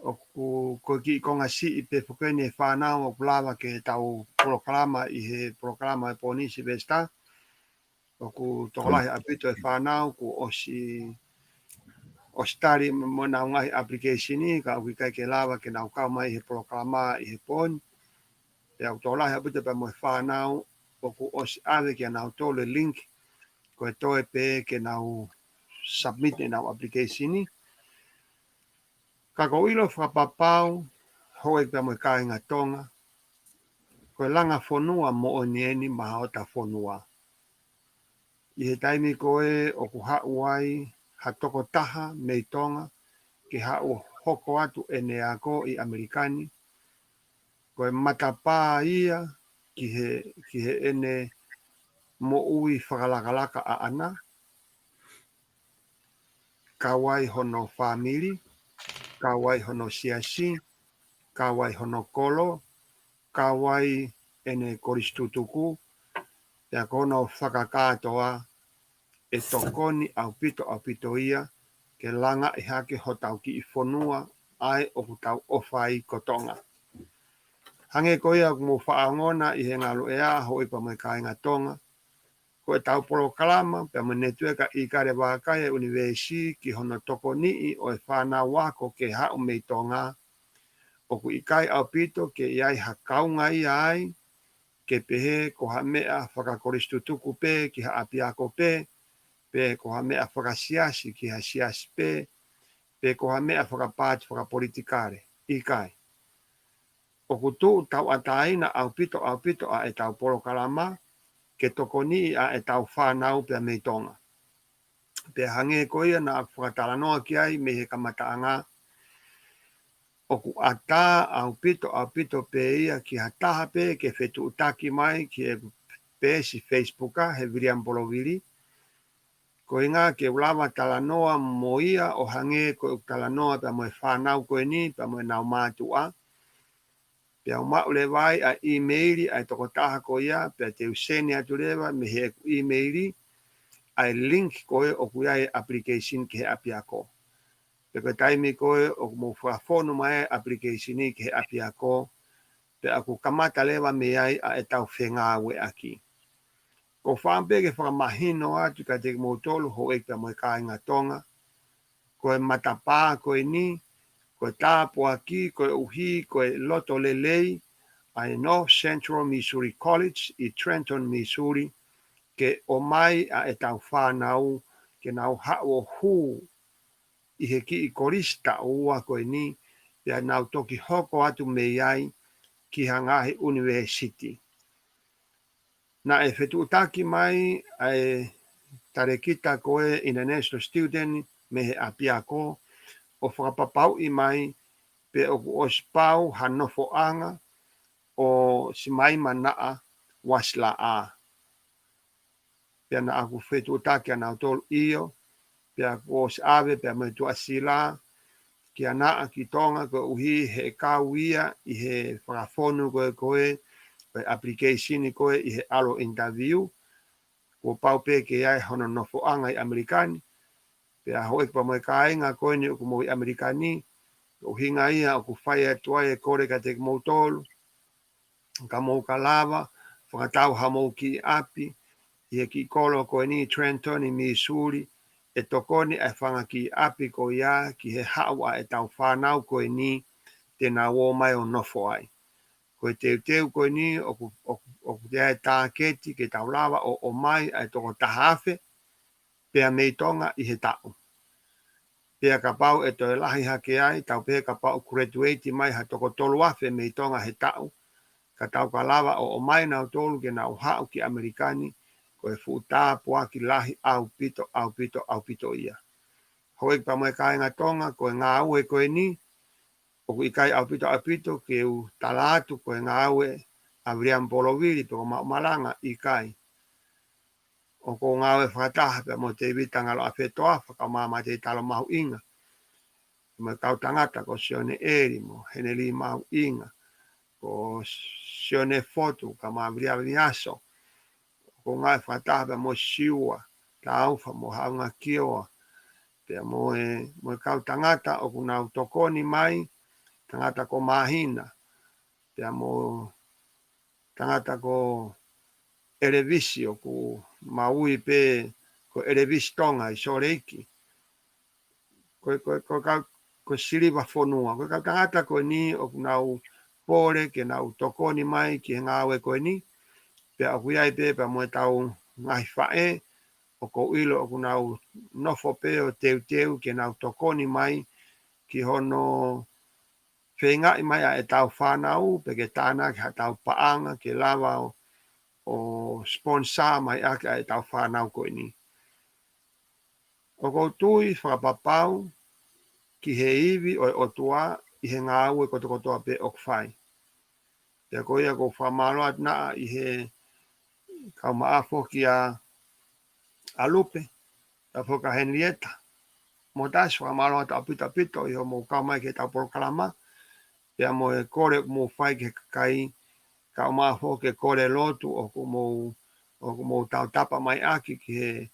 ʻOku, ko e kiʻi konga siʻi pē foki eni e fānau ʻoku lava ke tau polokalama ʻi he polokalama ʻo e pō ni, Silivesitā. ʻOku tokolahi ʻaupito e fānau kuo ʻosi, ʻosi tali mo ʻenau ngaahi application, ka ʻoku ʻikai ke lava ke nau kau mai he polokalama ʻi he pō ni. Pea ʻoku tokolahi ʻaupito pea mo e fānau ʻoku ʻosi ʻave kia nautolu e link, ko e toe pē ke nau submit ʻenau application. Ka ʻoku ou ʻilo fakapapau, houʻeiki pea mo e kāinga Tonga, ko e langa fonua moʻoni eni maʻa hota fonua. ʻI he taimi ko ē ʻoku haʻu ai ha tokotaha mei Tonga ke haʻu ʻo hoko atu ʻene ako ʻi ʻAmelika ni, ko e matapā ia ki he, ki heʻene moʻui fakalakalaka ʻaʻana, kau ai hono fāmili, kau ai hono siasi, kau ai hono kolo, kau ai ʻene kolisi tutuku, pea ko hono fakakātoa ʻe tokoni ʻaupito ʻaupito ia ke langaʻi hake hotau kiʻi fonua ʻa ē ʻoku tau ʻofa ai ko Tonga. Hangē ko ia ʻoku mou faʻa ongona ʻi he ngaluʻea, houʻeiki pea mo e kāinga Tonga, ko ʻetau polokalama pea mo e netiueka ʻIkale Vakai ʻa e ʻUnivēsi ki hono tokoniʻi ʻo e fānau ako ke haʻu mei Tonga, ʻoku ʻikai ʻaupito ke ʻi ai ha kaunga ia ai, ke pehē ko ha meʻa fakakolisi tutuku pē ki ha ʻapiako pē, pe ko ha meʻa fakasiasi ki ha siasi pē, pe ko ha meʻa fakapaati fakapolitikale. ʻIkai. ʻOku tuʻu tauʻatāina ʻaupito ʻaupito ʻa ʻetau polokalama ke tokoniʻi ʻa ʻetau fānau pea mei Tonga. Pea hangē ko ia naʻa ku fakatalanoa ki ai mei he kamataʻanga, ʻoku ʻatā ʻaupito ʻaupito pē ia ki ha taha pē ke fetuʻutaki mai ki he peesi Facebook ʻa e Viliami Polovili. Koeʻuhinga ke u lava talanoa mo ia ʻo hangē ko ʻeku talanoa pea mo e fānau ko eni, pea mo ʻenau mātuʻa. Pea u maʻu leva ai ʻa e ʻīmeili ʻa e tokotaha ko ia, pea te u send atu leva mei heʻeku ʻīmeili ʻa e link ko ē ʻoku ʻi ai e application ki he ʻapiako. Pea ko e taimi ko ē ʻoku mou fakafonu mai ai e application ki he ʻapiako, pea ʻoku kamata leva mei ai ʻa ʻetau fengāueʻaki. ʻOku ou fakaʻamu pē ke fakamahino atu kiate kimoutolu houʻeiki pea mo e kāinga Tonga, ko e matapā ko eni, ko e tāpuaki, koeʻuhi ko e loto lelei ʻa e North Central Missouri College ʻi Trenton, Missouri, ke ʻomai ʻa ʻetau fānau ke nau haʻu ʻo hū ʻi he kiʻi kolisi taʻu ua ko eni, pea nau toki hoko atu mei ai ki ha ngaahi ʻunivēsiti. Naʻe fetuʻutaki mai ʻa e talēkita ko ē International Student mei he ʻapiako ʻo fakapapauʻi mai pe ʻoku ʻosi pau ha nofoʻanga ʻo Simaimanaʻa Uasilaʻā. Pea naʻa ku fetuʻutaki ʻa nautolu ʻio, pea kuo ʻosi ʻave pea mo e tuʻasila kia naʻa ki Tonga koeʻuhi he kau ia ʻi he fakafonu ko ē ko ē ʻo e application ko ē ʻi he ʻalu ʻo interview, kuo pau pē ke ʻi ai hono nofoʻanga ʻi ʻAmelika ni. Pea houʻeiki pea mo e kāinga ko eni ʻoku mou ʻi ʻAmelika ni, ʻUhinga ia ʻoku fai atu ai e kole kiate kimoutolu, ka mou ka lava, fakatau hamou kiʻi ʻapi, ʻi he kiʻi kolo ko eni Trenton ʻi Missouri, ʻe tokoni ʻa e fanga kiʻi ʻapi ko ia ki he haʻu ʻa ʻetau fānau ko eni te nau ō mai ʻo nofo ai. Ko e teuteu ko eni ʻoku, ʻoku, ʻoku ʻi ai e tāketi ke tau lava ʻo, ʻomai ʻa e toko taha afe, pea mei Tonga ʻi he taʻu. Pea kapau ʻe toe lahi hake ai, tau pehē kapau graduate mai ha toko tolu afe mei Tonga he taʻu, ka tau ka lava ʻo, ʻomai nautolu ke nau haʻu ki ʻAmelika ni, ko e fuʻu tāpuaki lahi ʻaupito, ʻaupito, ʻaupito ia. Houʻeiki pea mo e kāinga Tonga, ko e ngāue ko eni, ʻoku ʻikai ʻaupito, ʻaupito ke u tala atu ko e ngāue ʻa Viliami Polovili pe ko Maʻu Malanga, ʻikai. ʻOku ou ngāue fakataha pea mo Tēvita Ngalo ʻAfetoafa, kau Māmate Talo Mahuʻinga. Mo e kau tangata ko Sione ʻEli, mo Heneli Mahuʻinga, ko Sione Fotu, kau Maviliaviliaso. ʻOku ou ngāue fakataha pea mo Siua Taufa, mo Haunga Kioa. Pea mo e, mo e kau tangata ʻoku nau tokoni mai, tangata ko Māhina. Pea mo tangata ko ʻElevisi ʻoku mau ui pē ko ʻElevisi Tonga ʻi Sōleki. Ko, ko, ko, ka, ko Siliva Fonua. Ko e kau tangata ko eni ʻoku nau pole ke nau tokoni mai ki he ngāue ko eni. Pea ʻoku ʻi ai pē pea mo e tau ngaahi faʻē, ʻoku ou ʻilo ʻoku nau nofo pē ʻo teuteu ke nau tokoni mai ki hono feingaʻi mai ʻa ʻetau fānau, pe ke tānaki haʻatau paʻanga, ke lava ʻo, ʻo sponsor mai ʻaki ʻa ʻetau fānau ko eni. ʻOku ou tui fakapapau ki he ivi ʻo e ʻOtua ʻi he ngāue kotokotoa pē ʻoku fai. Pea ko ia ʻoku ou fakamālō atu naʻa ʻi he kau maʻafu kia ʻa Lupe, pea foki ʻa Henrietta. Mo tasi fakamālō atu ʻaupito ʻaupito ʻi hoʻomou kau mai ki heʻetau polokalama, pea mo e kole ʻoku mou fai ki he kakai, kau maʻafu ke kole lotu ʻoku mou, ʻoku mou tautapa mai ʻaki ki he,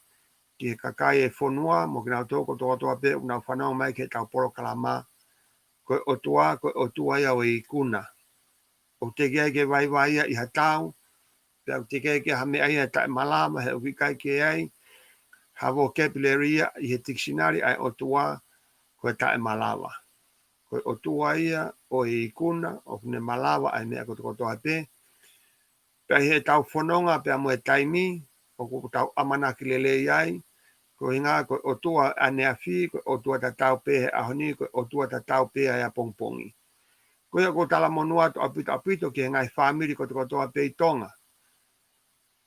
ki he kakai e fonua, mo kinautolu kotokotoa pē ʻoku nau fanongo mai ki heʻetau polokalama. Ko e ʻOtua, ko e ʻOtua ia ʻo e ikuna. ʻOku teʻeki ai ke vaivai ia ʻi ha tau, pea ʻoku teʻeki ai ke ha meʻa ia taʻemalava, he ʻoku ʻikai ke ai ha vocabulary ia ʻi he tikisinali ʻa e ʻOtua ko e taʻemalava. Ko e ʻOtua ia ʻo e ikuna, ʻoku ne malava ʻa e meʻa kotokotoa pē. Pea ʻi heʻetau fononga pea mo e taimi, ʻoku tau ʻamanaki lelei ai, ko e ʻuhinga ko e ʻOtua ʻaneafi, ko e ʻOtua tatau pē he ʻaho ni, ko e ʻOtua tatau pē ʻa e ʻapongipongi. Ko ia ʻoku ou talamonū atu ʻaupito ʻaupito ki he ngaahi fāmili kotokotoa pē ʻi Tonga.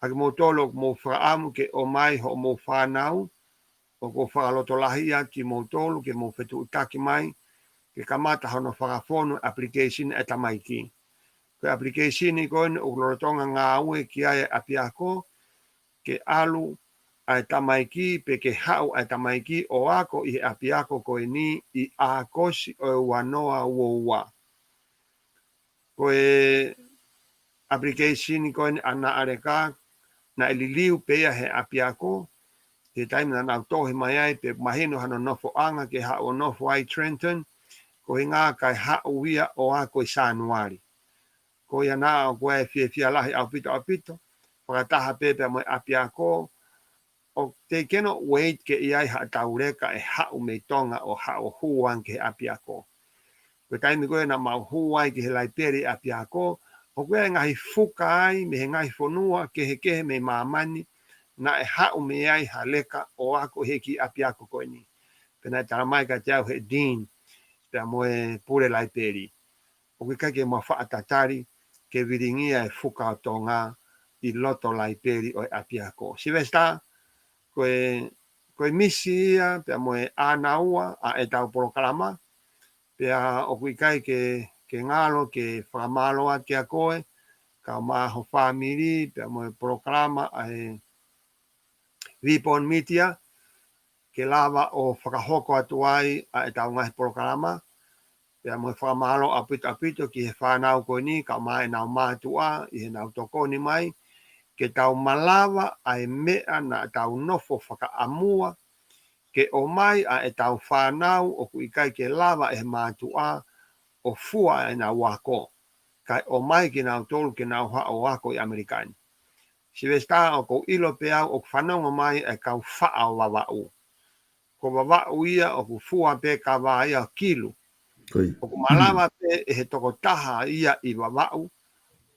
ʻA kimoutolu ʻoku mou fakaʻamu ke ʻomai hoʻomou fānau, ʻoku ou fakalotolahi atu kimoutolu ke mou fetuʻutaki mai, ke kamata hono fakafonu application ʻa e tamaiki. Ko e application ko eni ʻoku lolotonga ngāue ki ai e ʻapiako, ke ʻalu ʻa e tamaiki, pe ke haʻu ʻa e tamaiki ʻo ako ʻi he ʻapiako ko eni ʻi ʻAokosi ʻo e ua noa ua ua. Ko e application ko eni ʻa Naʻaleka, naʻe liliu pē ia he ʻapiako, he taimi naʻa nau tohi mai ai, pea mahino hano nofoʻanga ke haʻu ʻo nofo ai Trenton, ko e ʻuhinga kae haʻu ia ʻo ako ʻi Sānuali. Ko ia naʻa ʻoku ʻi ai e fiefia lahi ʻaupito ʻaupito, fakataha pē pea mo e ʻapiako, ʻoku teʻeki ke nau wait ke ʻi ai haʻatau leka ʻe haʻu mei Tonga ʻo haʻu ʻo hū ange ki he ʻapiako. Ko e taimi ko ē naʻa mau hū ai ki he laipeli ʻapiako, ʻoku ʻi ai e ngaahi fuka ai mei he ngaahi fonua kehekehe mei māmani, naʻe haʻu mei ai ha leka ʻo ako he kiʻi ʻapiako ko eni. Pea naʻe tala mai kiate au he dean, pea mo e pule laipeli, ʻoku ʻikai ke mau faʻa tatali ke vilingia e fuka ʻo Tonga ʻi loto laipeli ʻo e ʻapiako. Sylvester, ko e, ko e misi ia, pea mo e ʻānaua ʻa ʻetau polokalama, pea ʻoku ʻikai ke, ke ngalo ke fakamālō atu kia koe, kau mai ho fāmili, pea mo e polokalama ʻa e Vipon Media, ke lava ʻo fakahoko atu ai ʻa ʻetau ngaahi polokalama, pea mo e fakamālō ʻaupito ʻaupito ki he fānau ko eni, kau mai ʻenau mātuʻa, ʻi heʻenau tokoni mai, ke tau malava ʻa e meʻa naʻa tau nofo fakaʻamua ke ʻomai ʻa ʻetau fānau ʻoku ʻikai ke lava ʻe he mātuʻa ʻo fua ʻenau ako, kae ʻomai kinautolu ke nau haʻu ʻo ako ʻi ʻAmelika ni. Silivesitā, ʻoku ou ʻilo pē au ʻoku fanongo mai ʻa e kau faʻa ʻo Vavaʻu. Ko Vavaʻu ia ʻoku fua pē kava ia ʻo kilu. ʻOku malava pē ʻe he tokotaha ia ʻi Vavaʻu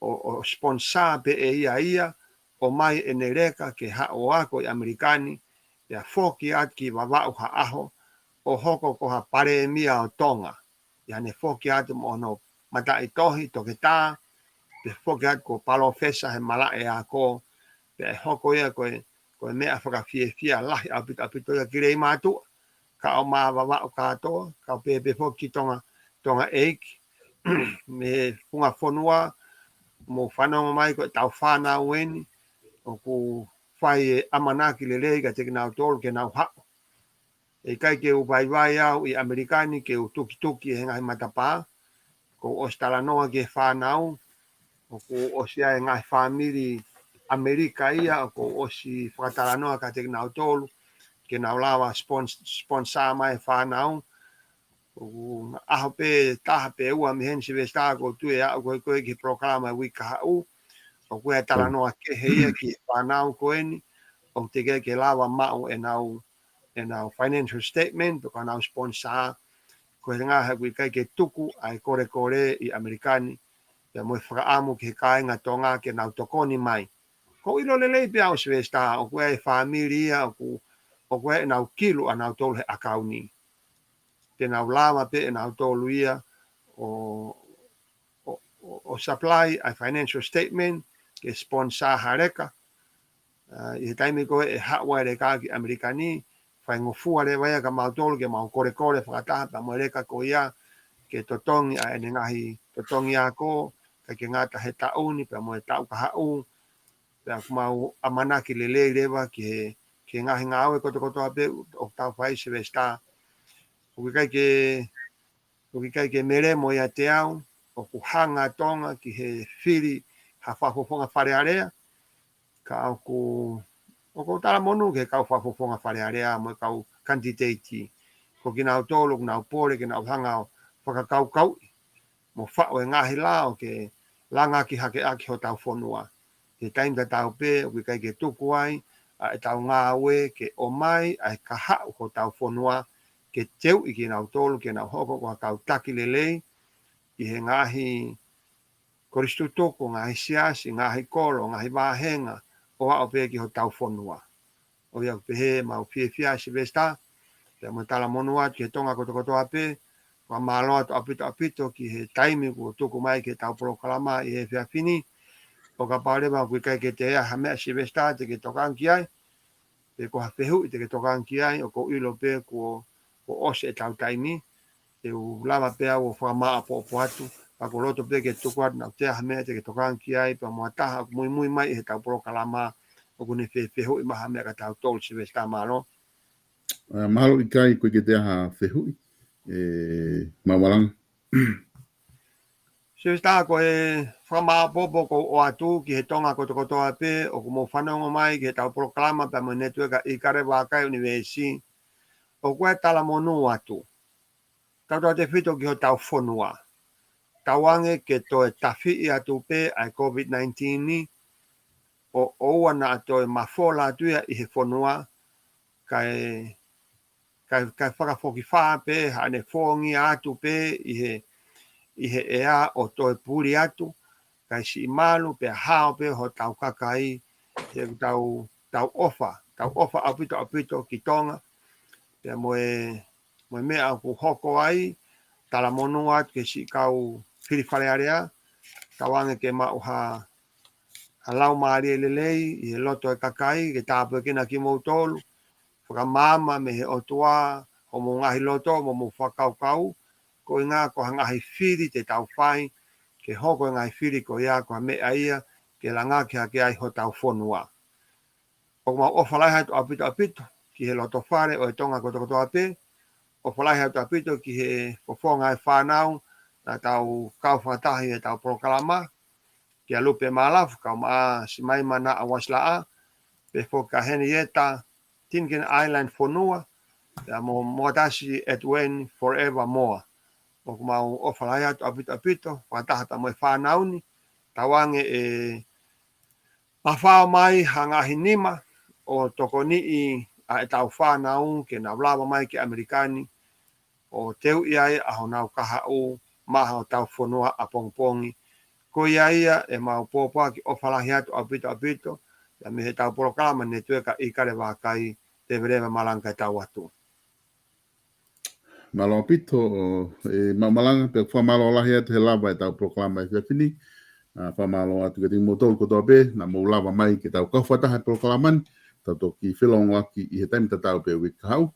ʻo, ʻo sponsor pē ʻe ia ia, ʻomai ʻene leka ke haʻu ʻo ako ʻi ʻAmelika ni, pea foki atu ki Vavaʻu ha ʻaho, ʻo hoko ko ha palēmia ʻo Tonga. ʻI heʻene foki atu mo hono mataʻitohi, toketā, pe foki atu ko palōfesa he malaʻe ako, pea ʻe hoko ia ko e, ko e meʻa fakafiefia lahi ʻaupito ʻaupito ia ki Leimātuʻa, kae ʻumaʻā Vavaʻu kātoa, kae pehē pē foki ki Tonga, Tonga ʻEiki, mei he funga fonua, mou fanongo mai ko ʻetau fānau eni, ʻoku fai e ʻamanaki lelei kiate kinautolu ke nau haʻu. ʻE ʻikai ke u vaivai au ʻi ʻAmelika ni ke u tukituki he ngaahi matapā, ʻoku ou ʻosi talanoa ki he fānau, ʻoku ʻosi ʻi ai e ngaahi fāmili ʻAmelika ia, ʻoku ou ʻosi fakatalanoa kiate kinautolu, ke nau lava spons-, sponsor mai e fānau, ʻoku ʻaho pē taha pe ua mei heni Silivesitā ʻoku ou tui ʻe aʻu ko ē ko ē ki he polokalama e uike kahaʻu, ʻoku ʻi ai e talanoa kehe ia ki he fānau ko eni, ʻoku teʻeki ke lava maʻu ʻenau, ʻenau financial statement, pe ko ʻenau sponsor, ko e ngaahi ʻoku ʻikai ke tuku ʻa e kolekole ʻi ʻAmelika ni, pea mo e fakaʻamu ki he kāinga Tonga ke nau tokoni mai. ʻOku ou ʻilo lelei pē au Silivesitā, ʻoku ʻi ai e fāmili ia, ʻoku, ʻoku ʻi ai ʻenau kilu ʻanautolu he ʻakauni. Te nau lava pē ʻenautolu ia ʻo, ʻo, ʻo, ʻo supply ʻa e financial statement ke sponsor ha leka. ʻA, ʻi he taimi ko ē ʻe haʻu ai e leka ki ʻAmelika ni, faingofua leva ia kia mautolu ke mau kolekole fakataha pea mo e leka ko ia ke totongi ʻa ʻene ngaahi totongi ako, ʻikai ke ngata he taʻu ni pea mo e taʻu kahaʻu, pea ʻoku mau ʻamanaki lelei leva ki he, ki he ngaahi ngāue kotokotoa pē ʻoku tau fai Silivesitā. ʻOku ʻikai ke, ʻoku ʻikai ke melemo ʻiate au ʻoku hanga ʻa Tonga ki he fili ha fakafofonga Fale Alea, ka ʻoku, ʻoku ou talamonū ki he kau fakafofonga Fale Alea mo e kau kanititeiti. Ko kinautolu ʻoku nau pole ke nau hanga ʻo fakakaukauʻi mo faʻu e ngaahi lao ke langaki hake ʻaki hotau fonua. He taimi tatau pē, ʻoku ʻikai ke tuku ai ʻa ʻetau ngāue ke ʻomai ʻa e kahaʻu hotau fonua, ke teuʻi kinautolu ke nau hoko ko ha kau taki lelei ʻi he ngaahi kolisi tutuku, ngaahi siasi, ngaahi kolo, ngaahi vāhenga, ʻo aʻu pē ki hotau fonua. ʻOku ou pehē mau fiefia Silivesitā, pea mo talamonū atu ki he Tonga kotokotoa pē, fakamālō atu ʻaupito ʻaupito ki he taimi kuo tuku mai ki heʻetau polokalama ʻi he efiafi ni, ʻo kapau leva ʻoku ʻikai ke toe ʻi ai ha meʻa Silivesitā te ke tokanga ki ai, pe ko ha fehuʻi te ke tokanga ki ai, ʻoku ou ʻilo pē kuo, kuo ʻosi ʻetau taimi, te u lava pē au ʻo fakamāʻopoʻopo atu, ka ʻoku ou loto pē ke tuku atu naʻa toe ʻi ai ha meʻa te ke tokanga ki ai, pea mo ha taha ʻoku muimui mai ʻi heʻetau polokalama, ʻoku ne fe-, fehuʻi mai ha meʻa kia tautolu Silivesitā, mālō. ʻA, mahalo ʻikai ko e ke toe ʻi ai ha fehuʻi, ʻe, Mamalanga. Silivesitā, ko e fakamāʻopoʻopo ʻoku ou ʻoatu ki he Tonga kotokotoa pē, ʻoku mou fanongo mai ki heʻetau polokalama pea mo e netiueka ʻIkale Vākai ʻUnivēsi, ʻoku ou talamonū atu. Tautautefito ki hotau fonua. Tauange ke toe tafiʻi atu pē ʻa e COVID nineteen ni, ʻo, ʻoua naʻa toe mafola atu ia ʻi he fonua, kae, kae, kae fakafokifā pē, haʻane fōngia atu pē ʻi he, ʻi he ʻea ʻo toe puli atu, kae siʻi malu pea hao pē hotau kakai, he ʻoku tau, tau ʻofa, tau ʻofa ʻaupito ʻaupito ki Tonga, pea mo e, mo e meʻa ʻoku hoko ai, talamonū atu ki he siʻi kau fili Fale Alea, tauange ke maʻu ha, ha laumālie lelei ʻi he loto e kakai, ke tāpuekina kimoutolu, fakamaama mei he ʻOtua homou ngaahi loto mo homou fakakaukau, koeʻuhinga ko ha ngaahi fili te tau fai, ke hoko e ngaahi fili ko ia ko ha meʻa ia ke langaki hake ai hotau fonua. ʻOku mau ʻofa lahi atu ʻaupito ʻaupito ki he loto fale ʻo e Tonga kotokotoa pē, ʻofa lahi atu ʻaupito ki he fofonga e fānau naʻa tau kau fakataha ʻi heʻetau polokalama, kia Lupe Maalafu, kae ʻumaʻā Simaima Naʻa Uasilaʻa, pehē foki kia Henrietta Tinkin Island Fonua, Pea mo Moatasi Edwin Forever Moa. ʻOku mau ʻofa lahi atu ʻaupito ʻaupito, fakataha pea mo e fānau ni, tauange ʻe mafao mai ha ngaahi nima ʻo tokoniʻi ʻa ʻetau fānau ke nau lava mai ki ʻAmelika ni, ʻo teuʻi ai ʻa honau kahaʻu maʻa hotau fonua ʻapongipongi. Ko ia ia ʻemau pōpoaki ʻofa lahi atu ʻaupito ʻaupito, ia mei heʻetau polokalama Netiueka ʻIkale Vakai, tēveleva malanga kae tau atu. Mālō ʻaupito, ʻe, mau malanga, pea fakamālō lahi atu he lava ʻetau polokalama ʻi he efiafi ni. ʻA, fakamālō atu kiate kimoutolu kotoa pē, naʻa mou lava mai ke tau kau fakataha he polokalama ni, tau toki felōngoaki ʻi he taimi tatau pē uike kahaʻu.